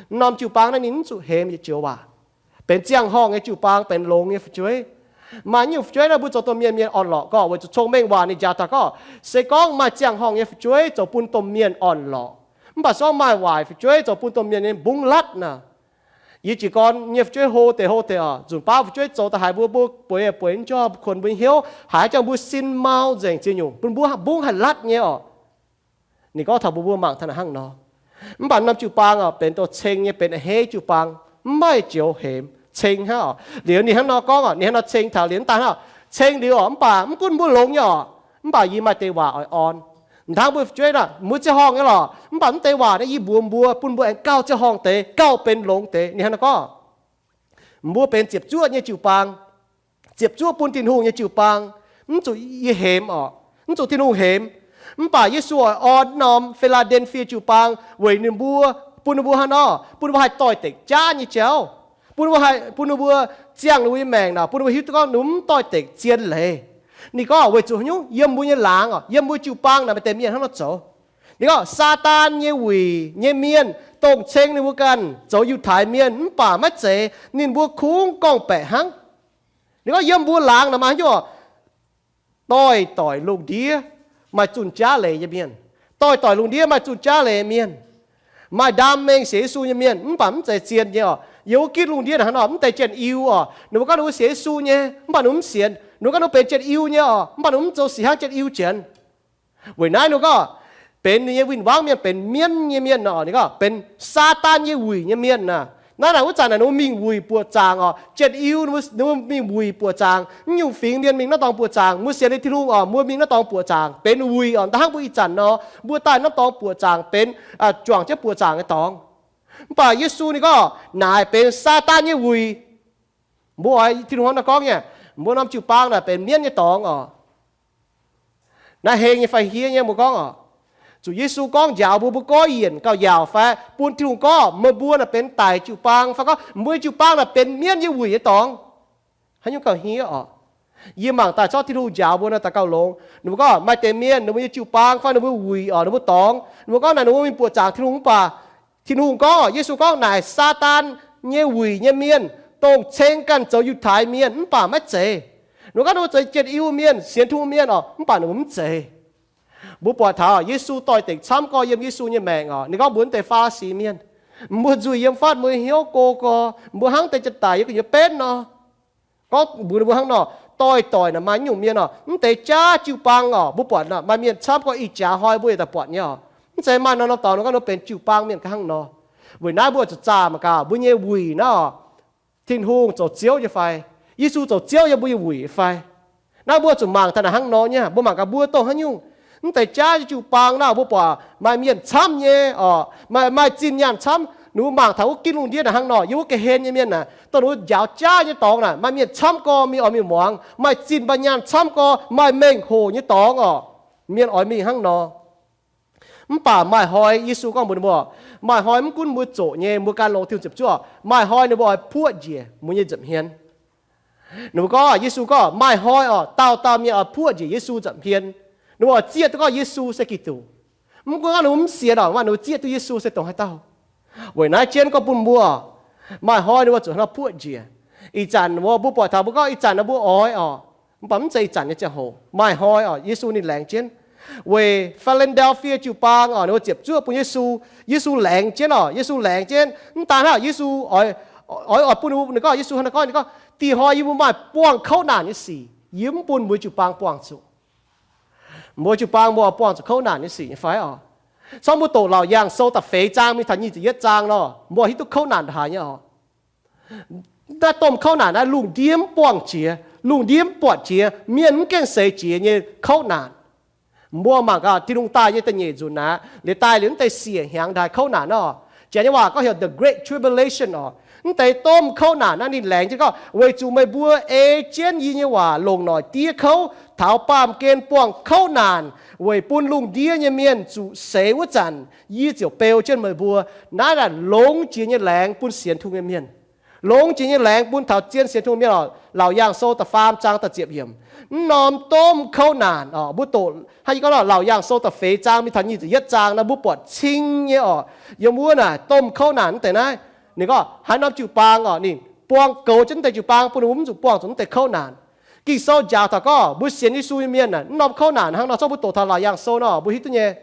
Norm jiu-baang naaiv ninh mv zuqc hemx yietc joux waac. Benx ziangh horngh nyei jiu-baang, benx longx nyei fu'jueiv. Maaih nyungc fu'jueiv naaiv mbuo zoux domh mienh mienh orn-lorqc gorngv, weic zuqc cong-mengh waac ninh njaaux taux gorngv, se gorngv maaih ziangh horngh nyei fu'jueiv zoux bun domh mienh orn-lorqc, mv baac se gorngv maaih waaic fu'jueiv zoux bun domh mienh nyei mbungv latv naaic. Yie jiez gorn nyei fu'jueiv hlo deix hlo deix oc, nzunc baav fu'jueiv zoux daaih haiz mbuo, mbuo bueix bueix njormh kuonx mbuo nyei hnyouv, haiz jangx mbuo sin mau nzengc ziex nyungc, bun mbuo mbungv haih latv nyei oc. Ninh gorngv taux mbuo, mbuo mangc taux naaic hnangv nor. Mv baac norm jiu-baang oc, benx douz-ceng nyei, benx a'hneiv jiu-baang, mv maaih joux hemx, ceng hnangv oc. Liuz ninh hnangv nor gorngv oc, ninh hnangv nor ceng taux liuz mv daaih hnangv oc, ceng liuz oc, mv baac mv gunv mbuo longx nyei oc, mv baac yie maaih deix waac oix orn. Mv hnangv mbuo fu'jueiv naaic, mbuo ziangh horngh nyei lorqc, mv baac mv deix waac naaiv yie mbuox mbuo, bun mbuo aengx gauh ziangh horngh deix, gauh benx longx deix. Ninh hnangv nor gorngv, mbuo benx ziepc zuoqv nyei jiu-baang, ziepc zuoqv bun Tin-Hungh nyei jiu-baang, mv zuqc yie hemx oc, mv zuqc Tin-Hungh hemx. Mv baac Yesu oix orn norm Fi^laa^nden^fie jiu-baang weic ninh mbuo, bun ninh mbuo hnangv nor, bun ninh mbuo haih doix-dekc jaav nyei jauv, bun ninh mbuo haih, bun ninh mbuo ziangh ninh mbuo nyei maengc naaic, bun ninh mbuo hiuv duqv gorngv ninh mbuo mv doix-dekc zien leiz. Ninh gorngv weic zuqc haaix nyungc? Yiem mbuo nyei laangz oc, yiem mbuo jiu-baang naaic maaih deix mienh hnangv nor zoux. Ninh gorngv Saadaan nyei wuic nyei mienh, dongh ceng ninh mbuo ganh zoux Yiutai mienh mv baac maiv zeiz, ninh mbuo kungx gorngv-baeqc hnangv. Ninh gorngv yiem mbuo laangz naaic maaih haaix nyungc oc? Doix-doix lungh ndiev maaih zunh jaav leiz nyei mienh. Doix-doix lungh ndiev maaih zunh jaav leiz mienh. Maaih ndaam mengh sienx Yesu nyei mienh mv baac mv zeiz zien nyei oc. Yiem wuov gitv lungh ndiev naaic hnangv nor, mv deix Janx-Iu oc, ninh mbuo gorngv ninh mbuo sienx Yesu nyei mv baac ninh mbuo mv sienx. Ninh mbuo gorngv ninh mbuo benx Janx-Iu nyei oc, mv baac ninh mbuo mv zoux sic hnangv Janx-Iu Janx. Weic naaiv ninh gorngv benx ninh nyei win-wangv mienh, benx mienv nyei mienh nor, ninh gorngv benx Saadaan nyei wuic nyei mienh naaic. Naaiv naaic wuov zanc naaic ninh mbuo mingh wuic buoqc zaangc oc. Janx-Iu ninh mbuo mingh wuic buoqc zaangc. Mv nyungc fingx mienh mingh naaiv dorngx buoqc zaangc. Mbuo sienx liuz Tin-Hungh oc, mbuo mingh naaiv dorngx buoqc zaangc benx wuic oc. Ndaaih hnangv mbuo ih zanc nor, mbuo daaih naaiv dorngx buoqc zaangc benx juangc jienv buoqc zaangc nyei dorngx. Mv baac Yesu ninh gorngv naaic benx Saadaan nyei wuic. Mbuo oix Tin-Hungh hnangv nor gorngv nyei, mbuo norm jiu-baang naaic benx mienv nyei dorngx oc. Naaiv heng nyei fai hniev nyei mbuo gorngv oc. Zuqc Yesu gorngv njaaux mbuo, mbuo goiv yienc gauh yaauc fai bun Tin-Hungh gorngv meih mbuo naaic benx daic jiu-baang fai gorngv mbuo jiu-baang naaic benx mienv nyei wuic nyei dorngx. Haaix nyungc gauh hniev oc. Yie mangc daaih corc Tin-Hungh njaaux mbuo naaic daaih gauh longx. Ninh mbuo gorngv maaih deix mienh ninh mbuo nyei jiu-baang fai ninh mbuo wuic oc, ninh mbuo dorngx, ninh mbuo gorngv naaic ninh mbuo mingh buoqc zaangc Tin-Hungh mv baac Tin-Hungh gorngv, Yesu gorngv naaic Saadaan nyei wuic nyei mienh, dongh ceng ganh zoux Yiutai mienh mv baac maiv zeiz. Ninh mbuo gorngv ninh mbuo zoux Jiex Iu mienh, sienx Tin-Hungh mienh oc, mv baac ninh mbuo mv zeiz. Mbuo buatc taux Yesu doix-dekc camv gorx yiem Yesu nyei maengc oc, ninh gorngv mbuox naaiv deix Faa^li^si mienh, mbuo nzuih yiem fatv, mbuo hnyouv go gorx, mbuo hnangv deix jaa-daic yiem gu'nyuoz benv nor. Gorngv mbuox ninh mbuo hnangv nor, doix-doix naaic maaih nyungc mienh oc, mv deix jaav jiu-baang oc, mbuo buatc maaih mienh camv gorx ih jaax hnoi mbuo yaac daaih buatc nyei oc. Mv zeiz maaih norm-norm dorngx ninh gorngv ninh mbuo benx jiu-baang mienh ga'hnangv nor. Weic naaiv mbuo zuqc zaah mangc gaax mbuo nyei wuic naaiv oc, Tin-Hungh zoux Ziouv nyei fai, Yesu zoux Ziouv yiem mbuo nyei wuic fai. Naaiv mbuo zuqc mangc taux naaic hnangv nor nyei. Mbuo mangc gaax mbuo dongh haaix nyungc. Mv deix jaav jiu-baang naaic mbuo buatc maaih mienh camv nyei oc, maaih, maaih zinh nyaanh camv. Ninh mbuo mangc taux wuov ginv lungh ndiev naaic hnangv nor, yiem wuov ga'hlen nyei mienh naaic, dongh ninh mbuo njaaux jaav nyei dorngx naaic maaih mienh camv gorx, mingh oix mingh muangx, maaih zinh maaih nyaanh camv gorx, maaih mengh hoc nyei dorngx oc, mienh oix mingh hnangv nor. Mv baac maaih hnoi Yesu gorngv mbuox ninh mbuo, maaih hnoi mv gunv mbuo zoqc nyei, mbuo gan longx Tin-Hungh ziepc zuoqv, maaih hnoi ninh mbuo oix puoqv njiec mbuo nyei nza'hmien. Ninh mbuo gorngv, Yesu gorngv maaih hnoi oc, dauh dauh mienh oix puoqv njiec Yesu nza'hmien. Ninh mbuo oix zieqv duqv gorngv Yesu se Giduc. Mv gunv gorngv ninh mbuo mv sienx oc, mv baac ninh mbuo zieqv duqv Yesu se dongh haaix dauh. Weic naaiv jienv gorngv bun mbuo, maaih hnoi ninh mbuo zuqc hnangv nor puoqv njiec. Ih zanc mbuo, mbuo buatc taux mbuo gorngv ih zanc naaiv mbuo oix oc, mv baac mv zeiz ih zanc nyei ziangh hoc. Maaih hnoi oc, Yesu ninh laengz jienv. Weic Philadelphia jiu-baang oc, ninh mbuo ziepc zuoqv bun Yesu. Yesu laengz jienv oc, Yesu laengz jienv. Mv daan hnangv, Yesu oix, oix, oix bun ninh mbuo, ninh gorngv, Yesu hnangv naaiv gorngv, ninh gorngv, dih hnoi yie mbuo maaih buangh kouv naanc nyei sic, yie mv bun mbuo jiu-baang buangh zuqc. Mbuo jiu-baang mbuo oix buangh zuqc kouv naanc nyei sic nyei fai oc? Corc mbuo doqc Laauc Yaangh Sou da'feix zaang mingh taux nyic ziepc yietv zaang nor, mbuo hiuv duqv kouv naanc ndaaih haaix nyei oc. Naaiv domh kouv naanc naaiv lungh ndiev mv buangh jiex, lungh ndiev mv buatc jiex, mienh mv gaengh seix jiex nyei kouv naanc. Mbuo mangc gaax Tin-Hungh daaih nyei da'nyeic nzunc aqv, liuz daaih liuz mv deix siec hnyangx ndaaih kouv naanc nor. Janx nyei waac gorngv heuc the Great Tribulation oc. Mv deix domh kouv naanc naaiv ninh laengz jienv gorngv, weic zuqc meih mbuo ei jienv yie nyei waac longc noic diev kouv, taux baamh gen buangh kouv naanc, weic bun lungh ndiev nyei mienh zuqc seix wuov zanc, yie ziouc beu jienv meih mbuo. Naaiv naaic longx jiex nyei laengz bun sienx Tin-Hungh nyei mienh. Longx jiex nyei laengz bun taux zien sienx Tin-Hungh mienh oc. Laauc Yaangh Sou da'faam zaang da'ziepc yiemc. Mv norm domh kouv naanc oc, mbuo doqc hnangv yie gorngv nor, Laauc Yaangh Sou da'feix zaang mingh taux nyic ziepc yietv zaang naaiv mbuo buatc cing nyei oc. Yiem wuov naaic domh kouv naanc mv deix naaiv, ninh gorngv haaix norm jiu-baang oc, ninh buangh goux jienv mv deix jiu-baang bun ninh mbuo mv zuqc buangh zuqc mv deix kouv naanc. Ging-Sou njaaux taux gorngv mbuo sienx Yesu nyei mienh naaic, mv norm kouv naanc hnangv nor, corc mbuo doqc taux Laauc Yaangh Sou nor, mbuo hiuv duqv nyei.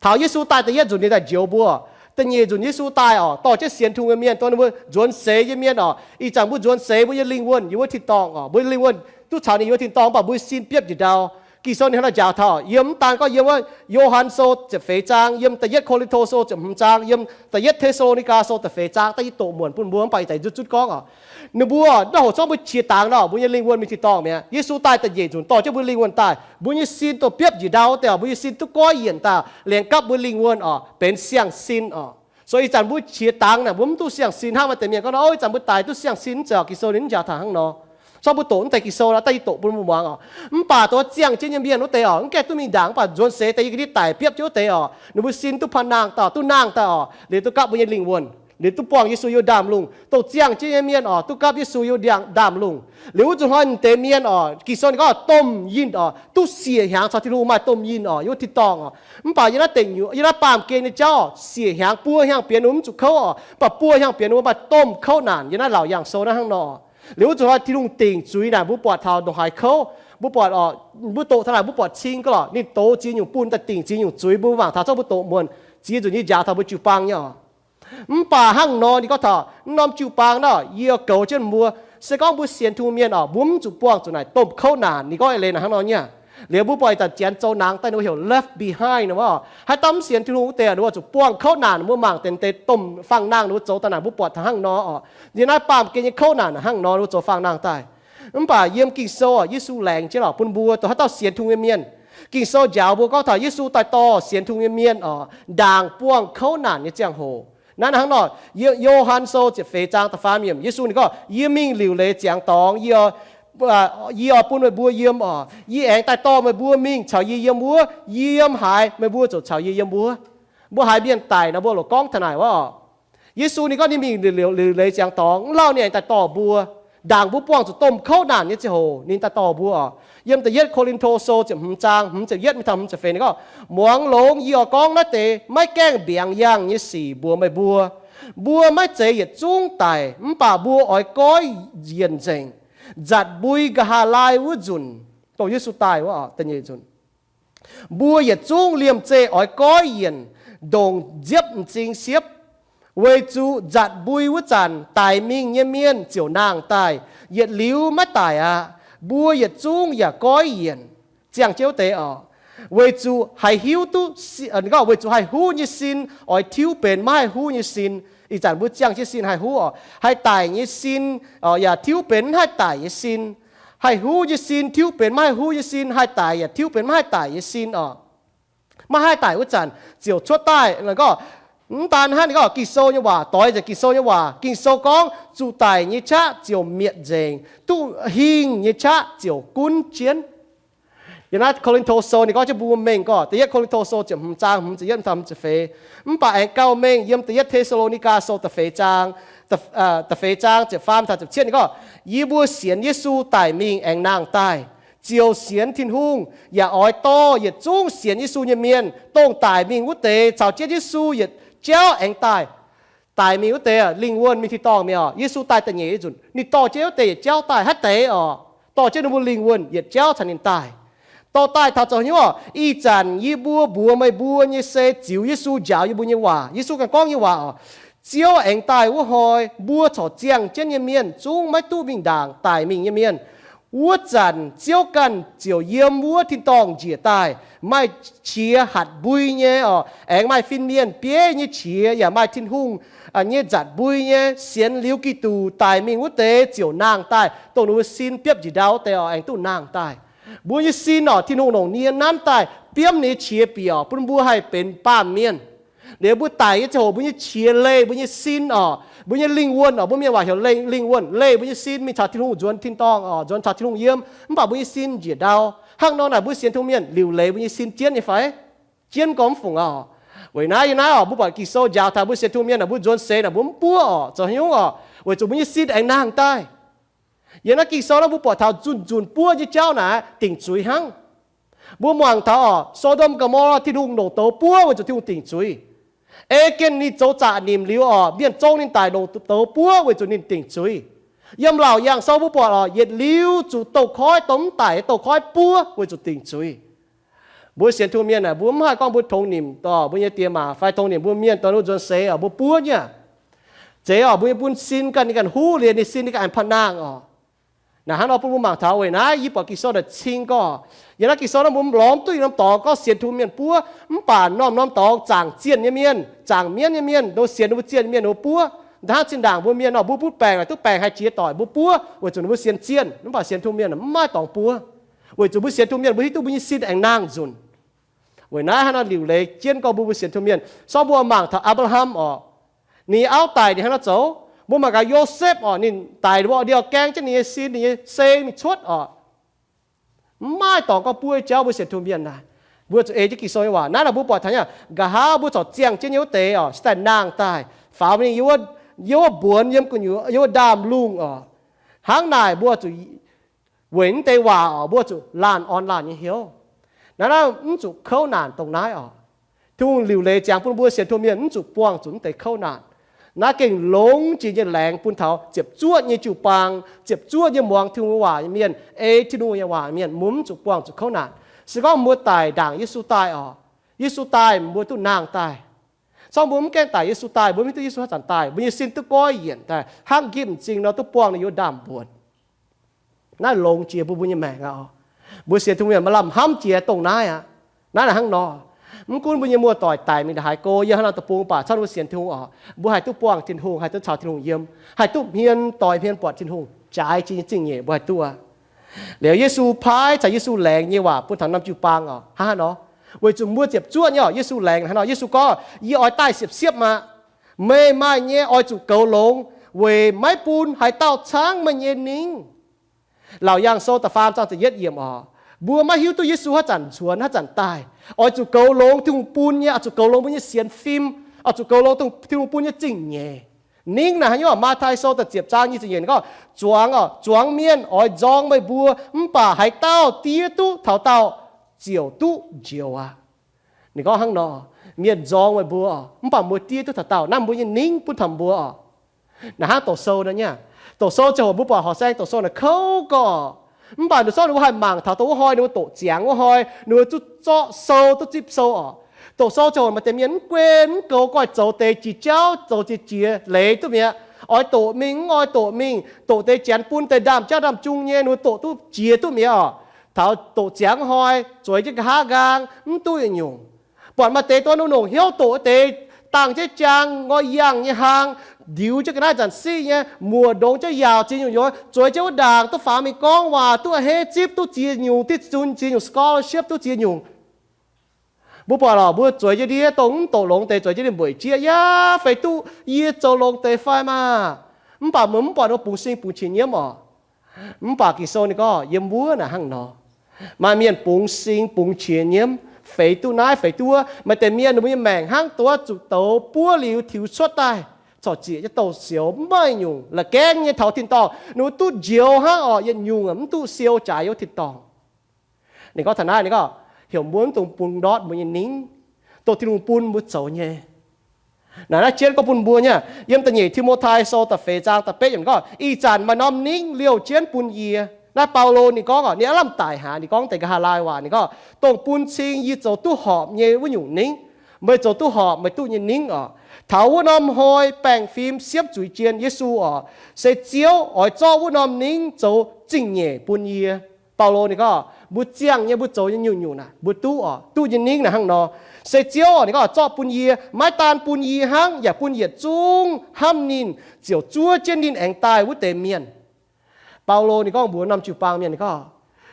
Taux Yesu daaih da'yietv nzunc ninh daaih njoux mbuo. Da'nyeic nzunc Yesu daaih oc, dorh jienv sienx Tin-Hungh nyei mienh, dorh ninh mbuo nzuonx seix nyei mienh oc. Ih zanc mbuo nzuonx seix mbuo nyei lingh wuonh yiem wuov tin-dorngh oc, mbuo nyei lingh wuonh duqv caux ninh yiem wuov tin-dorngh, mv baac mbuo sin biopv njiec ndau. Ging-Sou ninh hnangv naaiv njaaux taux, yiem mv daan gorngv yiem wuov Yo^han Sou ziepc feix zaang, yiem da'yietv Ko^lin^to Sou ziepc hmz zaang, yiem da'yietv Te^saa^lo^ni^gaa Sou da'feix zaang, daaih yie doqc muonc bun mbuo, mv baac ih zanc yie zungv zutv gorngv oc. Ninh mbuo nor hoc corc mbuo qiex dangx nor, mbuo nyei lingh wuonh mingh tin-dorngh mi'aqv. Yesu daaih da'nyeic nzunc dorh jienv mbuo lingh wuonh daaih, mbuo nyei sin dongh biopv njiec ndau deix oc, mbuo nyei sin duqv goiv yienc daaih, laengz gapv mbuo lingh wuonh oc, benx siang-sin oc. So ih zanc mbuo qiex dangx naaic, mbuo mv duqv siang-sin hnangv maaih deix mienh gorngv nor, ov, ih zanc mbuo daic duqv siang-sin, mv zeiz oc. Ging-Sou ninh mv njaaux taux hnangv nor. Corc mbuo doqc mv deix Ging-Sou nor, daaih yie doqc bun mbuo muangx oc. Mv baac dongh ziangh jienv nyei mienh wuov deix oc, mv gaengh duqv mingh ndaangc, mv baac nzuonx seix deix yie ga'ndiev daic biopv jienv wuov deix oc, ninh mbuo sin duqv panh nangh daaih, duqv nangh daaih oc, liuz duqv gapv mbuo nyei lingh wuonh, liuz duqv buangh Yesu yiem ndaamv-lungh. Dongh ziangh jienv nyei mienh oc, duqv gapv Yesu yiem ndaamv-lungh. Liuz wuov nzunc hnoi mv deix mienh oc, Ging-Sou ninh gorngv domh yinh oc, duqv siec hnyangx caux Tin-Hungh maaih domh yinh oc, yiem wuov tin-dorngh oc. Mv baac yiem naaiv deic nyuoqc, yiem naaiv baamh gen nyei jauv oc, siec hnyangx buo hnyangx bienx ninh mbuo mv zuqc kouv oc, mv baac buo hnyangx bienx ninh mbuo maaih domh kouv naanc. Yiem naaiv Laauc Yaangh Sou naaiv hnangv nor. Liuz wuov nzunc hnoi Tin-Hungh dingc zuiz naaic, mbuo buatc taux ndongc haaix kouv, mbuo buatc oc, mbuo doqc taux naaic mbuo buatc cing gaax lorqc, ninh douz ziex nyungc bun daaih dingc ziex nyungc zuiz, mbuo mangc taux zorqv mbuo doqc muonc ziex nzunc nyei njaaux taux mbuo jiu-baang nyei oc. Mv baac hnangv nor ninh gorngv taux mv norm jiu-baang nor, yie goux jienv mbuo. Se gorngv mbuo sienx Tin-Hungh mienh oc, mbuo mv zuqc buangh zuqc naaic domh kouv naanc. Ninh gorngv eix leiz naaic hnangv nor nyei. Liuz mbuo buatc ih zanc Janx zoux nangx daaih ninh mbuo heuc Left Behind nor oc. Haaix dauh mv sienx Tin-Hungh wuov deix ninh mbuo zuqc buangh kouv naanc, ninh mbuo mangc deix deix domh faang-nangh ninh mbuo zoux daaih naaic, mbuo buatc taux hnangv nor oc. Yiem naaiv baamh gen nyei kouv naanc hnangv nor ninh mbuo zoux faang-nangh daaih. Mv baac yiem Ging-Sou oc, Yesu laengz jienv oc bun mbuo dongh haaix dauh sienx Tin-Hungh nyei mienh. Ging-Sou njaaux mbuo gorngv taux Yesu daaih dorh sienx Tin-Hungh nyei mienh oc, ndaangc buangh kouv naanc nyei ziangh hoc. Naaiv hnangv nor, Yo^han Sou ziepc feix zaang da'faam yiemc, Yesu ninh gorngv, yie mingh liuc leiz ziangx dorngx, yie yie oix bun meih mbuo yiem oc. Yie aengx daaih dorh meih mbuo mingh caux yie yiem wuov. Yiem haaix, meih mbuo ziouc caux yie yiem wuov. Mbuo haiz mienh daic nor, mbuo loc gorngv taux naaic wuov oc. Yesu ninh gorngv ninh mingh liuc leiz ziangx dorngx, mv lauh ninh aengx daaih dorh mbuo. Ndaangc mbuo buangh zuqc domh kouv naanc nyei ziangh hoc ninh daaih dorh mbuo oc. Yiem da'yietv Ko^lin^to Sou ziepc hmz zaang hmz ziepc yietv mingh taux hmz ziepc feix ninh gorngv, Muangx longx yie oix gorngv naaiv deix maiv gaengh mbiaangx yangh nyei sic mbuox meih mbuo. Mbuo maiv zeiz yietc zungv daic, mv baac mbuo oix goiv yienc nzengc, nzatc mbui nqa'haav laai wuov nzunc, dongh Yesu daaih wuov, da'nyeic nzunc. Mbuo yietc zungv liemh zeih oix goiv yienc, ndongc nziepv m'zing siepv, weic zuqc nzatc mbui wuov zanc daic mingh nyei mienh ziouc nangh daaih, yietc liuz maiv daic aqv. Mbuo yietc zungv yaac goiv yienc, ziangh jienv wuov deix oc, weic zuqc haih hiuv duqv, weic zuqc haih huv nyei sin oix tiuv benx maiv haih huv nyei sin. Ih zanc mbuo ziangh jienv sin haih huv oc, haih daic nyei sin yaac tiuv benx maiv haih daic nyei sin. Haih huv nyei sin tiuv benx maiv haih huv nyei sin, haih daic yaac tiuv benx maiv haih daic nyei sin oc. Maiv haih daic wuov zanc ziouc cuotv daaih. Gorngv mv daan hnangv, ninh gorngv Ging-Sou nyei waac, doix nzengc Ging-Sou nyei waac. Ging-Sou gorngv, zuqc daic nyei qaqv ziouc mietc nzengc, duqv hingh nyei qaqv ziouc gunv jienv. Yiem naaiv Ko^lin^to Sou ninh gorngv jienv mbuo mengh gorngv, da'yietv Ko^lin^to Sou ziepc hmz zaang hmz ziepc yietv taux hmz ziepc feix. Mv baac aengx gauh mengh yiem da'yietv Te^saa^lo^ni^gaa Sou da'feix zaang, da'feix zaang ziepc faam taux ziepc cietv ninh gorngv, Yie mbuo sienx Yesu daic mingh aengx nangh daaih, ziouc sienx Tin-Hungh, yaac oix dorh yietc zungv sienx Yesu nyei mienh, dongh daic mingh wuov deix, caux jienv Yesu yietc jauv aengx daaih. Daic mingh wuov deix lingh wuonh mingh tin-dorngh mi'aqv. Yesu daaih da'nyeic nzunc ninh dorh jienv wuov deix yietc jauv daaih haaix deix oc? Dorh jienv ninh mbuo lingh wuonh yietc jauv caux ninh daaih. Dorh daaih taux zoux hnyouv oc, ih zanc yie mbuo mbuox meih mbuo nyei se ziux Yesu njaaux yie mbuo nyei waac. Yesu ganh gorngv nyei waac oc. Ziouv aengx daaih wuov hnoi, mbuo corc ziangh jienv nyei mienh zungv maiv duqv mingh ndaangc daic mingh nyei mienh. Wuov zanc Ziouv ganh ziouc yiem wuov tin-dorngh njiec daaih, maaih qiex hatc mbui nyei oc, aengx maaih fin-mienh bieiv nyei qiex, yaac maaih Tin-Hungh nyei nzatc mbui nyei. Sienx liuz Giduc daic mingh wuov deix ziouc nangh daaih, dongh ninh mbuo sin biopv njiec ndau wuov deix oc, aengx duqv nangh daaih. Mbuo nyei sin oc, Tin-Hungh longc nie nanv daaih biomv ninh nyei qiex bieqc oc, bun mbuo haih benx baamh mienh. Liuz mbuo daic nyei ziangh hoc mbuo nyei qiex leih mbuo nyei sin oc, mbuo nyei lingh wuonh oc, mbuo mienh waac heuc lingh wuonh, leih mbuo nyei sin mingh caux Tin-Hungh nzuonx tin-dorngh oc, nzuonx caux Tin-Hungh yiem. Mv baac mbuo nyei sin njiec ndau. Hnangv nor naaic mbuo sienx Tin-Hungh mienh liuc leiz mbuo nyei sin jienv nyei fai? Jienv gorngv mv fungc oc. Weic naaiv yie naaiv oc, mbuo buatc Ging-Sou njaaux taux mbuo sienx Tin-Hungh mienh naaic, mbuo nzuonx seix naaic mbuo mv buov oc, zoux hnyouv oc, weic zuqc mbuo nyei sin aengx nangh daaih. Yiem naaiv Ging-Sou naaiv mbuo buatc taux nzunc nzunc buov nyei jauv naaic dingc zuiz hnangv. Mbuo muangx taux oc, So^ndom Gaa^mo^lo Tin-Hungh longc douz buov weic zuqc Tin-Hungh dingc zuiz. Ei gengh ninh zoux zaqc nimc liuz oc, mienh zong ninh daic longc douz buov weic zuqc ninh dingc zuiz. Yiem Laauc Yaangh Sou mbuo buatc oc, yietc liuz zuqc douz-koiv, douz mv daic nyei douz-koiv buov weic zuqc dingc zuiz. Mbuo sienx Tin-Hungh mienh aah, mbuo mv haih gorngv mbuo tongx nimc dorh mbuo nyei diex maac fai tongx nimc mbuo mienh dorh ninh mbuo nzuonx seix oc, mbuo buov nyei. Zeiz oc, mbuo nyei bun sin ganh ninh ganh huv liuz ninh sin ninh ganh aengx pa'naangh oc. Naaic hnangv nor bun mbuo mangc taux weic naaiv yie buatc Ging-Sou naaic cing gorngv, yiem naaiv Ging-Sou naaiv mbuo lorz mv duqv yietc norm dorngx gorngv sienx Tin-Hungh mienh buov, mv baac norm-norm dorngx zaangc zienh nyei mienh, zaangc mienv nyei mienh, nor sienx ninh mbuo zienh nyei mienh ninh mbuo buov. Hnangv zinh ndaangc mbuo mienh nor, mbuo butv baengc naaic duqv baengc haih jiex doic mbuo buov weic zuqc ninh mbuo sienx zienh, mv baac sienx Tin-Hungh mienh mv maaih dorngx buov, weic zuqc mbuo sienx Tin-Hungh mienh mbuo hiuv duqv mbuo nyei sin aengx nangh nzunc. Weic naaiv hnangv nor liuc leiz jienv gorngv mbuo, mbuo sienx Tin-Hungh mienh. Sorng mbuo mangc taux Apc^laa^ham oc, ninh nyei auv daic ninh hnangv nor zoux. Mbuo mangc gaax Yosepv oc, ninh daic mbuo ndie gaeng jienv ninh nyei sin, ninh nyei sei mingh cuotv oc. Mv maaih dorngx gorngv buov nyei jauv mbuo sienx Tin-Hungh mienh naaic. Mbuo zuqc ei jienv Ging-Sou nyei waac. Naaiv naaic mbuo buatc taux nyei, nqa'haav mbuo corc ziangh jienv nyei wuov deix oc, se daaih nangh daaih faaux mingh yiem wuov mbuonx, yiem gu'nyuoz, yiem wuov ndaamv-lungh oc. Hnangv naaic mbuo zuqc weic mv deix waac oc, mbuo zuqc laanh orn laanh nyei hnyouv. Naaiv naaiv mv zuqc kouv naanc dongh naaiv oc. Tin-Hungh liuc leiz ziangx bun mbuo sienx Tin-Hungh mienh mv zuqc buangh zuqc mv deix kouv naanc. Naaiv gengh longx jiex nyei laengz bun taux ziepc zuoqv nyei jiu-baang, ziepc zuoqv nyei muangx Tin-Hungh waac nyei mienh, ei Tin-Hungh nyei waac mienh, mbuo mv zuqc buangh zuqc kouv naanc. Se gorngv mbuo daic ndaangc Yesu daaih oc, Yesu daaih mbuo duqv nangh daaih. Sorng mbuo mv gaengh daic Yesu daaih, mbuo mv hiuv duqv Yesu haaix zanc daaih, mbuo nyei sin duqv goiv yienc daaih, hnangv nqimv m'zing nor duqv buangh ninh yiem ndaamv-mbuonx. Naaiv longx jiex mbuo, mbuo nyei maengc aqv oc. Mbuo sienx Tin-Hungh mienh maaih lamh hnamv jiex dongh naaiv aqv. Naaiv naaic hnangv nor, mv gunv mbuo nyei muoz-doic daic mingh ndongc haaix go, yiem haaix norm deic-bung, mv baac camv mbuo sienx Tin-Hungh oc, mbuo haih duqv buangh Tin-Hungh, haih duqv caux Tin-Hungh yiem, haih duqv hmien doix hmien buatc Tin-Hungh, jaaix jiex nyei zingh nyeic mbuo haih duqv aqv. Liuz Yesu paaiv caux Yesu laengz nyei waac bun taux norm jiu-baang oc, hnangv haaix nor? Weic zuqc mbuo ziepc zuoqv nyei oc. Yesu laengz hnangv nor, Yesu gorngv, Yie oix daaih siepv-siepv aqv. Meih maaih nyei oix zuqc goux longx, weic maiv bun haaix dauh caangv meih nyei ningv. Laauc Yaangh Sou da'faam zaang ziepc yietv yiemc oc, mbuo maiv hiuv duqv Yesu haaix zanc nzuonx, haaix zanc daaih. Oix zuqc goux longx Tin-Hungh bun nyei, oix zuqc goux longx mbuo nyei sienx fim, oix zuqc goux longx Tin-Hungh bun nyei zingh nyeic. Ningv naaic haaix nyungc? Matv^tai Sou da'ziepc zaang nyic ziepc yiemc ninh gorngv, zuangx oc, zuangx mienh oix nzorng meih mbuo, mv baac haaix dauh diev duqv taux daauh ziouc duqv njoux aqv. Ninh gorngv hnangv nor, mienh nzorng meih mbuo, mv baac mbuo diev duqv taux daauh. Naaiv mbuo nyei ningv bun taux mbuo oc. Naaiv hnangv doqc sou nor nyei. Doqc sou ziangh hoc mbuo buatc horqc saeng doqc sou naaic kouv gorqv, mv baac ninh zorqv ninh mbuo haih mangc taux dongh wuov hnoi ninh mbuo doqc ziangx wuov hnoi ninh mbuo duqv zorqv sou duqv zipv sou oc. Doqc sou ziangh hoc maaih deix mienh mv gun mv goux, goiv zoux deix jiex jauv, zoux jiex jiex leiz duqv mi'aqv. Oix doqc mingh mv oix doqc mingh, doqc deix janx bun deix ndaamv-jauv ndaamv-jung nyei, ninh mbuo doqc duqv jiex duqv mi'aqv oc. Taux doqc ziangx wuov hnoi zueiz jienv nqa'haav nqaang mv duqv yietc nyungc. Buatc maaih deix dongh wuov nongc hnyouv doqc deix, dangh jienv jaang, ngoi yangh nyei hlang, ndiux jienv ga'naaiv zanc siqv nyei, muoc ndongx jienv yaauc ziex nyungc youz, zueiz jienv wuov ndaangc duqv faaux mingh gorngv waac, duqv a'hneiv zipv duqv ziex nyungc, diqv zun ziex nyungc scholarship duqv ziex nyungc. Mbuo buatc lorqc, mbuo zueiz jienv ndiev dongh mv doqc longx deix zueiz jienv ninh mbueic jieqv, yaac feix duqv yie zoux longx deix fai maah! Mv baac mbuo mv buatc ninh mbuo bungx sing bungx qiex nyiemv oc. Mv baac Ging-Sou ninh gorngv yiem wuov naaic hnangv nor, maaih mienh bungx sing bungx qiex nyiemv, feix duqv naaiv feix duqv wuov. Maaih deix mienh ninh mbuo nyei maengc hnangv dongh wuov zuqc douz buov liuz tiux cuotv daaih, corc ziec jienv douz-sioux, mv maaih nyungc la'gaengv nyei taux tin-dorngh. Ninh mbuo duqv njoux hnangv oc, yietc nyungc mv duqv siou jaax yiem tin-dorngh. Ninh gorngv taux naaiv, ninh gorngv heuc mbuo mv dungx bun ndortv mbuo nyei ningv, dongh Tin-Hungh bun mbuo zoux nyei. Naaiv, naaiv jienv gorngv bun mbuo nyei. Yiem da'nyeic Ti^mo^tai Sou da'feix zaang da'betv yiemc gorngv, ih zanc maaih norm ningv liouh jienv bun yie. Naaiv Baulo ninh gorngv oc, ninh aav lamh daic haaix, ninh gorngv deix nqa'haav laai waac, ninh gorngv, dongh bun cing yie zoux duqv horpc nyei wuov nyungc ningv. Meih zoux duqv horpc meih duqv nyei ningv oc. Taux wuov norm hnoi baengh fim siepv zuiz jien Yesu oc, se Ziouv oix zorqv wuov norm ningv zoux zingh nyeic bun yie. Baulo ninh gorngv mbuo ziangh nyei, mbuo zoux nyei nyungc-nyungc naaic mbuo duqv oc, duqv nyei ningv naaic hnangv nor. Se Ziouv oc, ninh gorngv zorqv bun yie, maiv daan bun yie hnangv, yaac bun yietc zungv hnamv ninh ziouc zuov jienv ninh aengx daaih wuov deix mienh. Baulo ninh gorngv mbuox norm jiu-baang mienh, ninh gorngv,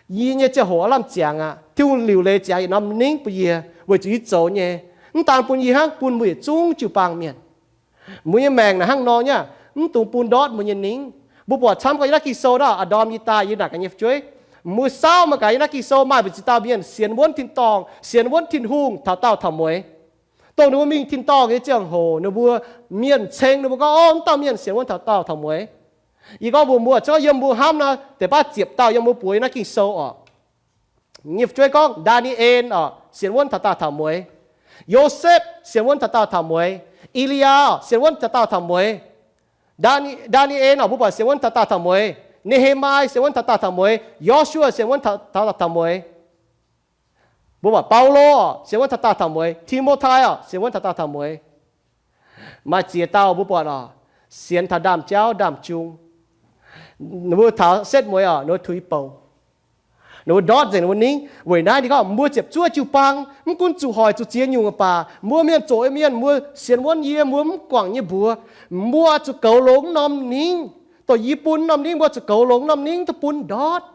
yie nyei ziangh hoc aav lamh ziangx aqv. Tin-Hungh liuc leiz ziangx yietc norm ningv bun yie weic zuqc yie zoux nyei, mv daan bun yie hnangv, bun mbuo yietc zungv jiu-baang mienh. Mbuo nyei maengc naaic hnangv nor nyei, mv dungx bun ndortv mbuo nyei ningv. Mbuo buatc camv gorngv yiem naaiv Ging-Sou naaic, Aa^ndorm yie daaih yie naaic gaax nyei fu'jueiv, mbuo saauv mangc gaax yiem naaiv Ging-Sou maaih mbu'ziex dauh mienh sienx wuonv tin-dorngh, sienx wuonv Tin-Hungh taux daauh taux mueiz. Dongh ninh mbuo mingh tin-dorngh nyei ziangh hoc ninh mbuo mienh ceng ninh mbuo gorngv, o, mv dauh mienh sienx wuonv taux daauh taux mueiz. Yie gorngv mbuox mbuo, gorngv yiem mbuo hnamv nor, deix baav ziepc dauh yiem mbuo buoz yiem naaiv Ging-Sou oc. Nyei fu'jueiv gorngv Ndaa^ni^en oc, sienx wuonv taux daauh taux mueiz. Yosepv sienx wuonv taux daauh taux mueiz. E^li^yaa sienx wuonv taux daauh taux mueiz. Ndaa^ni^en oc, mbuo buatc sienx wuonv taux daauh taux mueiz. Ne^hee^maa sienx wuonv taux daauh taux mueiz. Yo^su^waa sienx wuonv taux daauh taux mueiz. Mbuo buatc Baulo oc, sienx wuonv taux daauh taux mueiz. Ti^mo^tai oc, sienx wuonv taux daauh taux mueiz. Maaih ziex dauh mbuo buatc oc, sienx taux ndaamv-jauv ndaamv-jung. Ninh mbuo taux setv mueiz oc, ninh mbuo tuix bouc. Ninh mbuo ndortv nzengc ninh mbuo ningv. Weic naaiv ninh gorngv mbuo ziepc zuoqv jiu-baang, mv gunv zuqc hoic zuqc ziex nyungc baac, mbuo mienh zoqc mienh, mbuo sienx wuonv yie, mbuo mv guangc nyei mbuox, mbuo zuqc goux longx norm ningv. Dongh yie bun norm ningv, mbuo zuqc goux longx norm ningv duqv bun ndortv.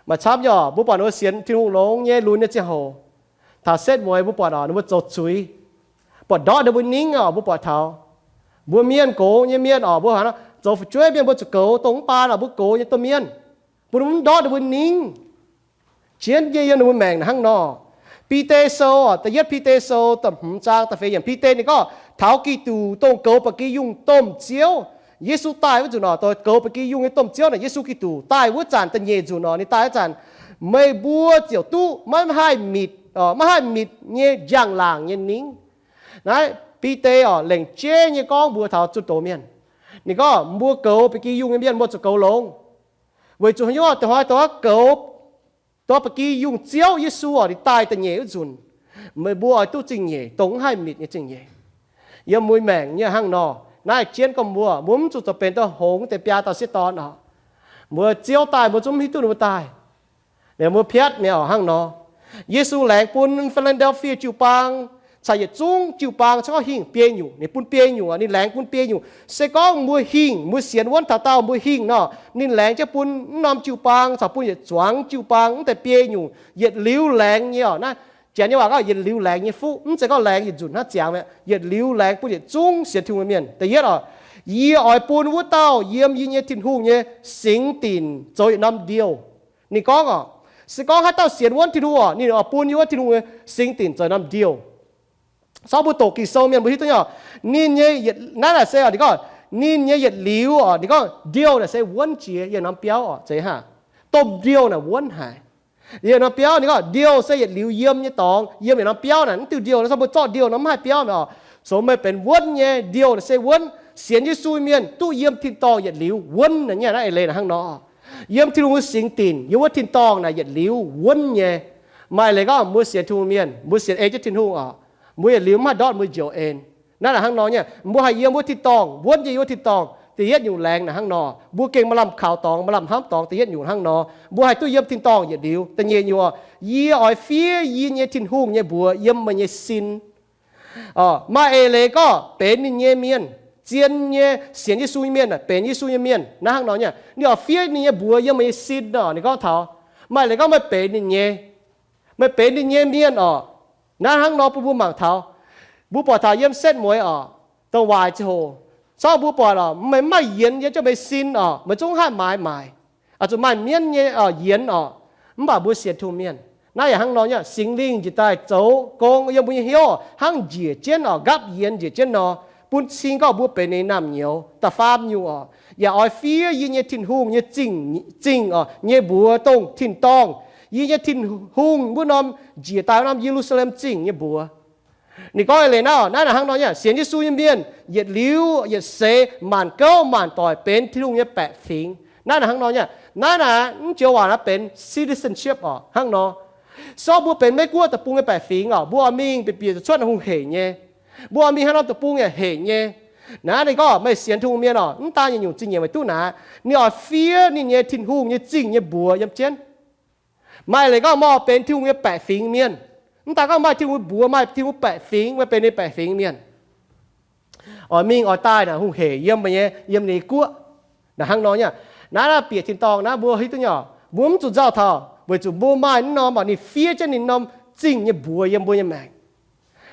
Maaih camv nyei oc, mbuo buatc ninh mbuo sienx Tin-Hungh longx nyei lunx nyei ziangh hoc, taux setv mueiz mbuo buatc oc, ninh mbuo zoux zuiz, buatc ndortv ninh mbuo ningv oc, mbuo buatc taux mbuo mienh gox nyei mienh oc, mbuo haiz nor zoux fu'jueiv mienh mbuo zuqc goux dongh mv baan oc, mbuo gox nyei domh mienh, bun mv ndortv ninh mbuo ningv. Jienv nyei yiem ninh mbuo maengc naaic hnangv nor. Bide Sou oc, da'yietv Bide Sou da'hmz zaang da'feix yiemc, Bide ninh gorngv taux Giduc dongh goux ba'gi yungh domh Ziouv, Yesu daaih wuov nzunc oc, dongh goux ba'gi yungh nyei domh Ziouv naaic, Yesu Giduc daaih wuov zanc da'nyeic nzunc oc, ninh daaih wuov zanc, meih mbuo ziouc duqv maiv haih mitc, maiv haih mitc nyei njang-laangc nyei ningv. Naaiv Bide oc, lengc jeiv nyei gorngv mbuox taux zunh doz mienh. Ninh gorngv mbuo goux ba'gi yungh nyei mienh mbuo zuqc goux longx. Weic zuqc haaix nyungc? Dongh hnoi dongh goux, dongh ba'gi yungh Ziouv Yesu oc, ninh daaih da'nyeic wuov nzunc, meih mbuo oix duqv zingh nyeic, dongh mv haih mitc nyei zingh nyeic. Yiem mbuo maengc nyei hnangv nor, naaiv jienv gorngv mbuo, mbuo mv zuqc zoux benx dongh hngongx deix biaa dauh sieqv dorn oc. Mbuo Ziouv daaih mbuo zungv mv hiuv duqv ninh mbuo daaih. Mbuo piatv mi'aqv oc hnangv nor. Yesu laengz bun Fi^len^de^fie jiu-baang caux yietc zungv jiu-baang, se gorngv hingh biei nyungc, ninh bun biei nyungc oc, ninh laengz bun biei nyungc. Se gorngv mbuo hingh, mbuo sienx wuonv taux daauh mbuo hingh nor, ninh laengz jienv bun mv norm jiu-baang caux bun yietc zuangx jiu-baang mv deix biei nyungc yietc liuz laengz nyei oc. Naaiv Janx nyei waac gorngv yietc liuz laengz nyei fuqv, mv zeiz gorngv laengz yietc nzunc hnangv ziangx mi'aqv. Yietc liuz laengz bun yietc zungv sienx Tin-Hungh nyei mienh. Da'yietv oc, Yie oix bun wuov dauh yiem yie nyei Tin-Hungh nyei singx dinc zoux yietc norm ndiouh. Ninh gorngv oc, se gorngv haaix dauh sienx wuonv Tin-Hungh oc, ninh oix bun yie wuov Tin-Hungh nyei singx dinc zoux norm ndiouh. Sorng mbuo doqc Ging-Sou mienh mbuo hiuv duqv nyei oc. Ninh nyei, naaiv naaic se oc, ninh gorngv ninh nyei yietc liuz oc, ninh gorngv ndiouh naaic se wuonv jiex yiem norm biauv oc, zeiz hnangv. Domh ndiouh naaic wuonv haic. Yiem norm biauv ninh gorngv ndiouh se yietc liuz yiem nyei dorngx, yiem yietc norm biauv naaic, mv diuh ndiouh naaiv, sorng mbuo zorqv ndiouh nor mv haih biauv mi'aqv oc. Zoux meih benx wuonv nyei, ndiouh naaiv se wuonv. Sienx Yesu mienh duqv yiem tin-dorngh yietc liuz wuonv naaic nyei. Naaiv eix leiz naaic hnangv nor. Yiem Tin-Hungh nyei singx dinc, yiem wuov tin-dorngh naaic yietc liuz wuonv nyei. Maaih leiz gorngv mbuo sienx Tin-Hungh mienh, mbuo sienx ei jienv Tin-Hungh oc, mbuo yietc liuz mv haih ndortv mbuo njoux en. Naaiv naaic hnangv nor nyei, mbuo haih yiem wuov tin-dorngh, wuonv yiem wuov tin-dorngh. Da'yietv nyungc laengz naaic hnangv nor, mbuo gengh maaih lamh kaux dorngx, maaih lamh hnamv dorngx. Da'yietv nyungc hnangv nor, mbuo haih duqv yiem tin-dorngh yietc liuz. Da'nyeic nyungc, yie oix fiev yie nyei Tin-Hungh nyei mbuox yiem meih nyei sin. Maaih eix leiz gorngv benx ninh nyei mienh, zien nyei sienx Yesu nyei mienh, benx Yesu nyei mienh. Naaiv hnangv nor nyei, ninh oix fiev ninh nyei mbuox yiem meih nyei sin oc. Ninh gorngv taux maaih leiz gorngv meih benx ninh nyei, meih benx ninh nyei mienh oc. Naaiv hnangv nor bun mbuo mangc taux, mbuo buatc taux yiem setv mueiz oc, dongh waaic ziangh hoc, sorng mbuo buatc oc, meih mv maaih yienx yiem jienv meih sin oc, meih zungv haih maaiz maaic. Oix zuqc maaih mienv nyei yienx oc. Mv baac mbuo sienx Tin-Hungh mienh, naaiv yaac hnangv nor nyei, Singx Lingh njiec daaih zoux gong yiem mbuo nyei hnyouv hnangv njiec jienv oc, nqaapv yienx njiec jienv nor, bun cing gorngv mbuo benx ninh naamh nyouz. Da'faam nyungc oc, yaac oix fiev yie nyei Tin-Hungh nyei zingh, zingh oc, nyei mbuox dongh tin-dorngh, yie nyei Tin-Hungh wuov norm njiec daaih wuov norm Ye^lu^saa^lem Zingh nyei mbuox. Ninh gorngv eix leiz naaiv, naaiv naaic hnangv nor nyei, sienx Yesu nyei mienh yietc liuz yietc seix maanc gouv maanc doic benx Tin-Hungh nyei baeqc fingx. Naaiv naaic hnangv nor nyei, naaiv naaic mv joux waac naaiv benx citizenship oc, hnangv nor. Sorng mbuo benx Meiv Guoqv deic-bung nyei baeqc fingx oc, mbuo oix mingh bieqc bieqc zuotc cuotv hungh heic nyei. Mbuo oix mingh haaix norm deic-bung yaac heic nyei. Naaiv ninh gorngv meih sienx Tin-Hungh mienh oc, mv daan yietc nyungc zingh nyeic meih duqv naaic, ninh oix fiev ninh nyei Tin-Hungh nyei zingh nyei mbuox yiem jienv. Maaih leiz gorngv meih oix benx Tin-Hungh nyei baeqc fingx mienh, mv daan gorngv maaih Tin-Hungh mbuox maaih Tin-Hungh baeqc fingx, meih benx ninh baeqc fingx mienh, oix mingh oix daaih naaic hungh heic yiem meih nyei, yiem ninh nyei guoqv. Naaic hnangv nor nyei. Naaiv naaiv bieqc tin-dorngh naaiv mbuo hiuv duqv nyei oc, mbuo mv zuqc nzauh taux, weic zuqc mbuo maaih naaiv norm oc, ninh fiev jienv ninh norm zingh nyei mbuox yiem mbuo nyei maengc.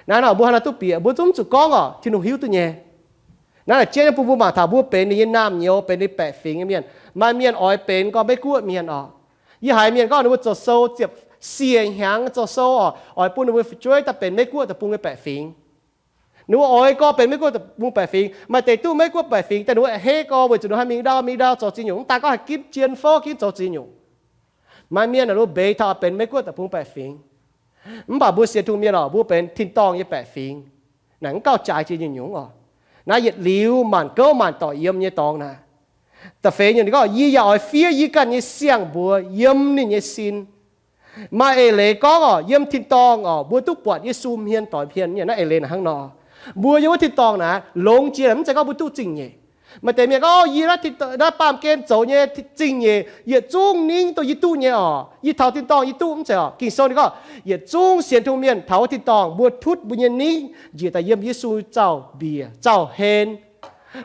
Naaiv nor mbuo haaix nor duqv bieqc, mbuo zungv mv zuqc gorngv oc, Tin-Hungh hiuv duqv nyei. Naaiv naaic jienv bun mbuo mangc taux mbuo benx ninh nyei naamh nyouz, benx ninh baeqc fingx nyei mienh. Maaih mienh oix benx gorngv Meiv Guoqv mienh oc. Yie haiz mienh gorngv ninh mbuo zoux sou ziepc siec hnyangx zoux sou oc, oix bun ninh mbuo fu'jueiv daaih benx Meiv Guoqv deic-bung nyei baeqc fingx. Ninh mbuo oix gorngv benx Meiv Guoqv deic-bung baeqc fingx, maaih deix duqv Meiv Guoqv baeqc fingx daaih ninh mbuo a'hneiv gorngv weic zuqc ninh mbuo haih mingh ndau mingh ndau zoux ziex nyungc, mv daan gorngv haih ginv jien fouv ginv zoux ziex nyungc. Maaih mienh naaic ninh mbuo mbeix taux benx Meiv Guoqv deic-bung baeqc fingx. Mv baac mbuo sienx Tin-Hungh mienh oc, mbuo benx tin-dorngh nyei baeqc fingx. Naaic mv gauh jaaix jiex nyungc-nyungc oc. Naaiv yietc liuz maanc gouv maanc doic yiem nyei dorngx naaic. Da'feix nyungc ninh gorngv, yie yaac oix fiev yie ganh nyei siang-mbuox yiem ninh nyei sin. Maaih eix leiz gorngv oc, yiem tin-dorngh oc, mbuo duqv buatc Yesu hmien doix hmien nyei. Naaiv eix leiz naaic hnangv nor. Mbuo yiem wuov tin-dorngh naaic longx jiex, mv zeiz gorngv mbuo duqv zingh nyeic. Maaih deix mienh gorngv, o, yie naaiv baamh gen zoux nyei zingh nyeic yietc zungv ningv dongh yie duqv nyei oc. Yie taux tin-dorngh yie duqv, mv zeiz oc. Ging-Sou ninh gorngv, yietc zungv sienx Tin-Hungh mienh taux wuov tin-dorngh mbuo tutv mbuo nyei ningv njiec daaih yiem Yesu zaux-mbiec zaux-hlen.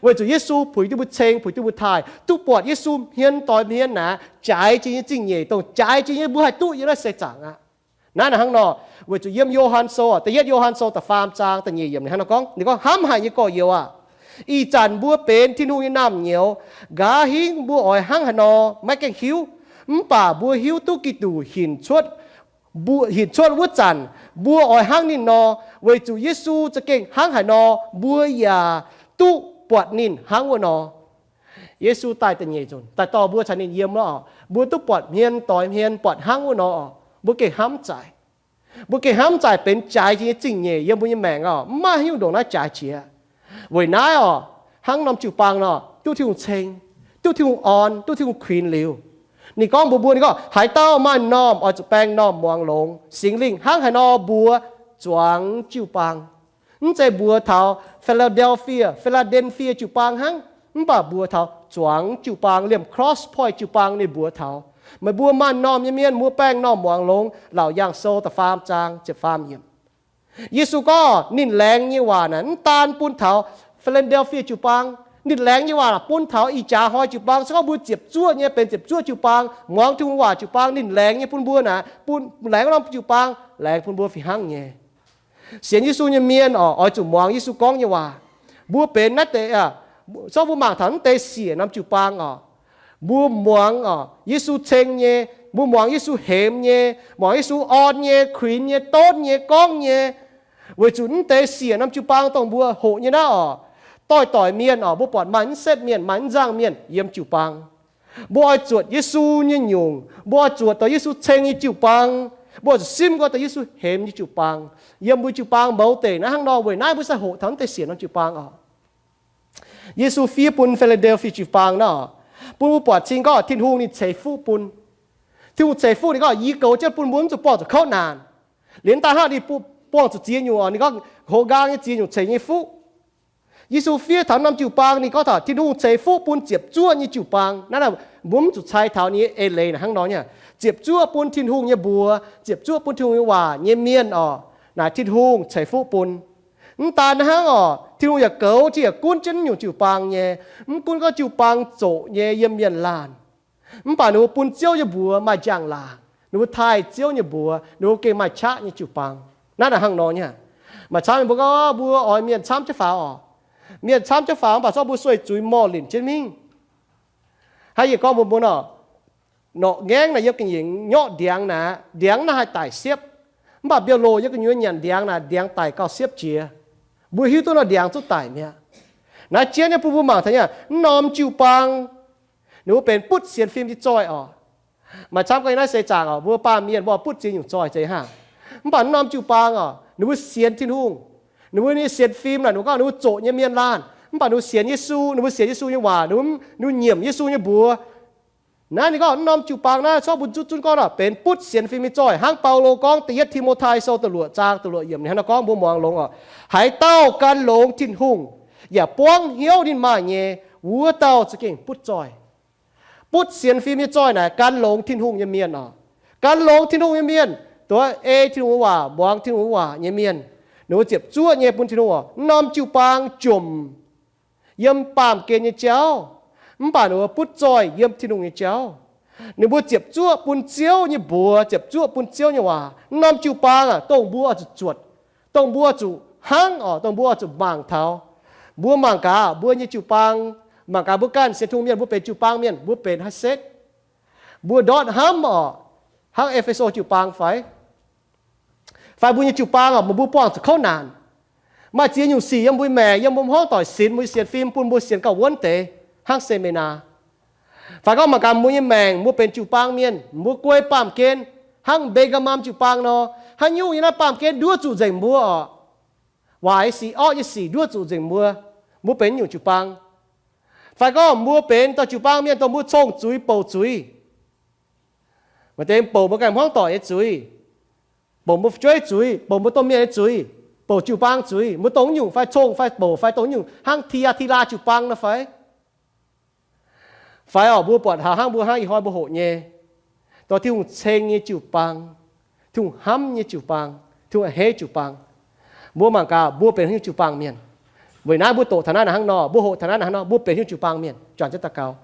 Weic zuqc Yesu puix duqv mbuo ceng, puix duqv mbuo taaih, duqv buatc Yesu hmien doix hmien naaic jaaix jiex nyei zingh nyeic dongh jaaix jiex nyei mbuo haih duqv yiem naaiv seix zaangc aqv. Naaiv naaic hnangv nor, weic zuqc yiem Yo^han Sou, da'yietv Yo^han Sou da'faam zaang da'nyeic yiemc ninh hnangv nor gorngv, ninh gorngv, hnamv haic nyei gorx-youz aah! Ih zanc mbuo benx Tin-Hungh nyei naamh nyouz. Nqa'haav hingv mbuo oix hnangv haaix nor maiv gaengh hiuv, mv baac mbuo hiuv duqv Giduc hinc cuotv, mbuo hinc cuotv wuov zanc, mbuo oix hnangv ninh nor. Weic zuqc Yesu za'gengh hnangv haaix nor, mbuo yaac duqv buatc ninh hnangv wuov nor. Yesu daaih da'nyeic nzunc daaih dorh mbuo caux ninh yiem lorqc. Mbuo duqv buatc hmien doix hmien, buatc hnangv wuov nor oc, mbuo gengh hnamv zaaic. Mbuo gengh hnamv zaaic benx jaaix jiex nyei zingh nyeic yiem mbuo nyei maengc oc, mv maaih haaix nyungc ndongc naaiv jaaix jiex. Weic naaiv oc, hnangv norm jiu-baang nor, duqv Tin-Hungh ceng, duqv Tin-Hungh orn, duqv Tin-Hungh kuinx liuz, ninh gorngv mbuox mbuo, ninh gorngv, haaix dauh maaih m'normh oix zuqc baeng m'normh muangx longx. Singx Lingh hnangv haaix nor mbuox zuangx jiu-baang. Mv zeiz mbuox taux Philadelphia, Philadelphia jiu-baang hnangv, mv baac mbuox taux zuangx jiu-baang, liemh Cross Point jiu-baang ninh mbuox taux, meih mbuo maaih m'normh nyei mienh, mbuo baeng m'normh muangx longx. Laauc Yaangh Sou da'faam zaang ziepc faam yiemc. Yesu gorngv ninh laengz nyei waac naaic mv daan bun taux Philadelphia jiu-baang. Ninh laengz nyei waac bun taux ih jaax hnoi jiu-baang. Se gorngv mbuo ziepc zuoqv nyei, benx ziepc zuoqv jiu-baang, muangx Tin-Hungh waac jiu-baang, ninh laengz nyei bun mbuo naaic, bun laengz norm jiu-baang, laengz bun mbuo fih hnangv nyei. Sienx Yesu nyei mienh oc, oix zuqc muangx Yesu gorngv nyei waac. Mbuo benx naaiv deix aah, Zorqv mbuo mangc taux naaiv deix siec norm jiu-baang oc, mbuo muangx oc Yesu ceng nyei, mbuo muangx Yesu hemx nyei, muangx Yesu orn nyei, kuinx nyei, donv nyei, gorngv nyei. Weic zuqc naaiv deix siec norm jiu-baang dongh mbuo hoqc nyei naaiv oc, doix-doix mienh oc, mbuo buatc maaih mv setv mienh, maaih mv nzangh mienh yiem jiu-baang. Mbuo oix zuotc Yesu nyei nyungc, mbuo oix zuotc dongh Yesu ceng nyei jiu-baang, mbuo oix zuqc simv gorngv dongh Yesu hemx nyei jiu-baang yiem mbuo jiu-baang mouz deic naaiv hnangv nor. Weic naaiv mbuo se hoqc taux naaiv deix siec norm jiu-baang oc. Yesu fiev bun Fi^laa^del^fia jiu-baang naaiv oc, bun mbuo buatc cing gorngv Tin-Hungh ninh ceix fuqv bun. Tin-Hungh ceix fuqv ninh gorngv, yie goux jienv bun mbuo mv zuqc buangh zuqc kouv naanc. Liuz daaih hnangv ninh buangh zuqc ziex nyungc oc, ninh gorngv hlo nqaang nyei ziex nyungc ceix nyei fuqv. Yesu fiev taux norm jiu-baang ninh gorngv taux Tin-Hungh ceix fuqv bun ziepc zuoqv nyei jiu-baang. Naaiv mbuo mv zuqc cai taux ninh nyei eix leiz naaic hnangv nor nyei, ziepc zuoqv bun Tin-Hungh nyei mbuox, ziepc zuoqv bun Tin-Hungh nyei waac nyei mienh oc, naaic Tin-Hungh ceix fuqv bun. Mv daan hnangv oc, Tin-Hungh yaac goux, yie yaac gunv jienv nyungc jiu-baang nyei. Mv gunv gorngv jiu-baang zoqc nyei yiem mienh laanh, mv baac ninh mbuo bun Ziouv nyei mbuox maaih njang-laangc, ninh mbuo taaih Ziouv nyei mbuox, ninh mbuo gengh maaih qaqv nyei jiu-baang. Naaiv naaic hnangv nor nyei. Maaih camv mienh mbuo gorngv mbuo oix mienh camv jienv faaux oc. Mienh camv jienv faaux mv baac zorqv mbuo sueih zuiz morh linc jienv mingh. Hnangv yie gorngv mbuox mbuo nor, norqc ngaengv naaic yiem ga'nyiec nyorqv ndiangx naaic, ndiangx naaiv haih daic siepv. Mv baac mbiauh loz yiem gu'nyuoz nyanc ndiangx naaic, ndiangx daic gauh siepv jiex. Mbuo hiuv duqv nor ndiangx zuqc daic mi'aqv. Naaiv jienv nyei bun mbuo mangc taux nyei, mv norm jiu-baang ninh mbuo benx butv sienx fim nyei zoih oc. Maaih camv gorngv naaiv seix zaangc oc, mbuo baamh mienh mbuo butv ziex nyungc zoih zeiz hnangv. Mv baac mv norm jiu-baang oc, ninh mbuo sienx Tin-Hungh, ninh mbuo nyei sienx fim naaic ninh mbuo gorngv ninh mbuo zoqc nyei mienh laanh, mv baac ninh mbuo sienx Yesu, ninh mbuo sienx Yesu nyei waac, ninh mbuo nyiemc Yesu nyei mbuox. Naaiv ninh gorngv mv norm jiu-baang naaiv corc mbuo zuqv zunv gorngv benx butv sienx fim nyei zoih. Hnangv Baulo gorngv da'yietv Ti^mo^tai sou da'luoqc zaang da'luoqc yiemc ninh hnangv nor gorngv, mbuo muangx longx oc. Haaix dauh gan longx Tin-Hungh yaac buangv hnyouv ninh maaih nyei, wuov dauh za'gengh butv zoih. Butv sienx fim nyei zoih naaic gan longx Tin-Hungh nyei mienh oc. Gan longx Tin-Hungh nyei mienh, dongh ei Tin-Hungh waac, muangx Tin-Hungh waac nyei mienh, ninh mbuo ziepc zuoqv nyei bun Tin-Hungh oc. Mv norm jiu-baang jomc yiem baamh gen nyei jauv, mv baac ninh mbuo butv zoih yiem Tin-Hungh nyei jauv. Ninh mbuo ziepc zuoqv bun Ziouv nyei mbuox, ziepc zuoqv bun Ziouv nyei waac. Mv norm jiu-baang aah, dongh mbuo oix zuqc zuotc, dongh mbuo zuqc hnangv oc, dongh mbuo zuqc mangc taux. Mbuo mangc gaax mbuo nyei jiu-baang, mangc gaax mbuo ganh sienx Tin-Hungh mienh, mbuo benx jiu-baang mienh, mbuo benx haaix setv? Mbuo ndortv hnamv oc, hnangv E^fe^so jiu-baang fai? Fai mbuo nyei jiu-baang oc, mbuo buangh zuqc kouv naanc, maaih ziex nyungc sic yiem mbuo maengc, yiem mbuo hmuangv doic sinx, mbuo sienx fim bun mbuo sienx gauh wuonv deix hnangv seminar. Fai gorngv mangc gaax mbuo nyei maengc, mbuo benx jiu-baang mienh, mbuo guei baamh gen hnangv Mbe^gaa^mam jiu-baang nor, haaix nyungc yiem naaiv baamh gen nduov zuqc nzengc mbuo oc. Waaic nyei sic, orqv nyei sic nduov zuqc nzengc mbuo, mbuo benx nyungc jiu-baang. Fai gorngv mbuo benx dauh jiu-baang mienh dongh mbuo cong-zuiz bouc zuiz, maaih deix bouc mbuo ganh hmuangv doic nyei zuiz, bouc mbuo fu'jueiv zuiz, bouc mbuo domh mienh nyei zuiz, bouc jiu-baang zuiz, mbuo dongh nyungc fai cong fai bouc fai dongh nyungc hnangv Ti^yaa^ti^laa jiu-baang nor fai? Fai oc, mbuo buatc taux hnangv mbuo hnangv ih hnoi mbuo hoqc nyei, dongh Tin-Hungh ceng nyei jiu-baang, Tin-Hungh hnamv nyei jiu-baang, Tin-Hungh a'hneiv jiu-baang. Mbuo mangc gaax mbuo benx haaix nyungc jiu-baang mienh. Weic naaiv mbuo doqc taux naaiv naaic hnangv nor, mbuo hoqc taux naaiv naaic hnangv nor, mbuo benx haaix nyungc jiu-baang mienh. Juangc jienv daux gaux.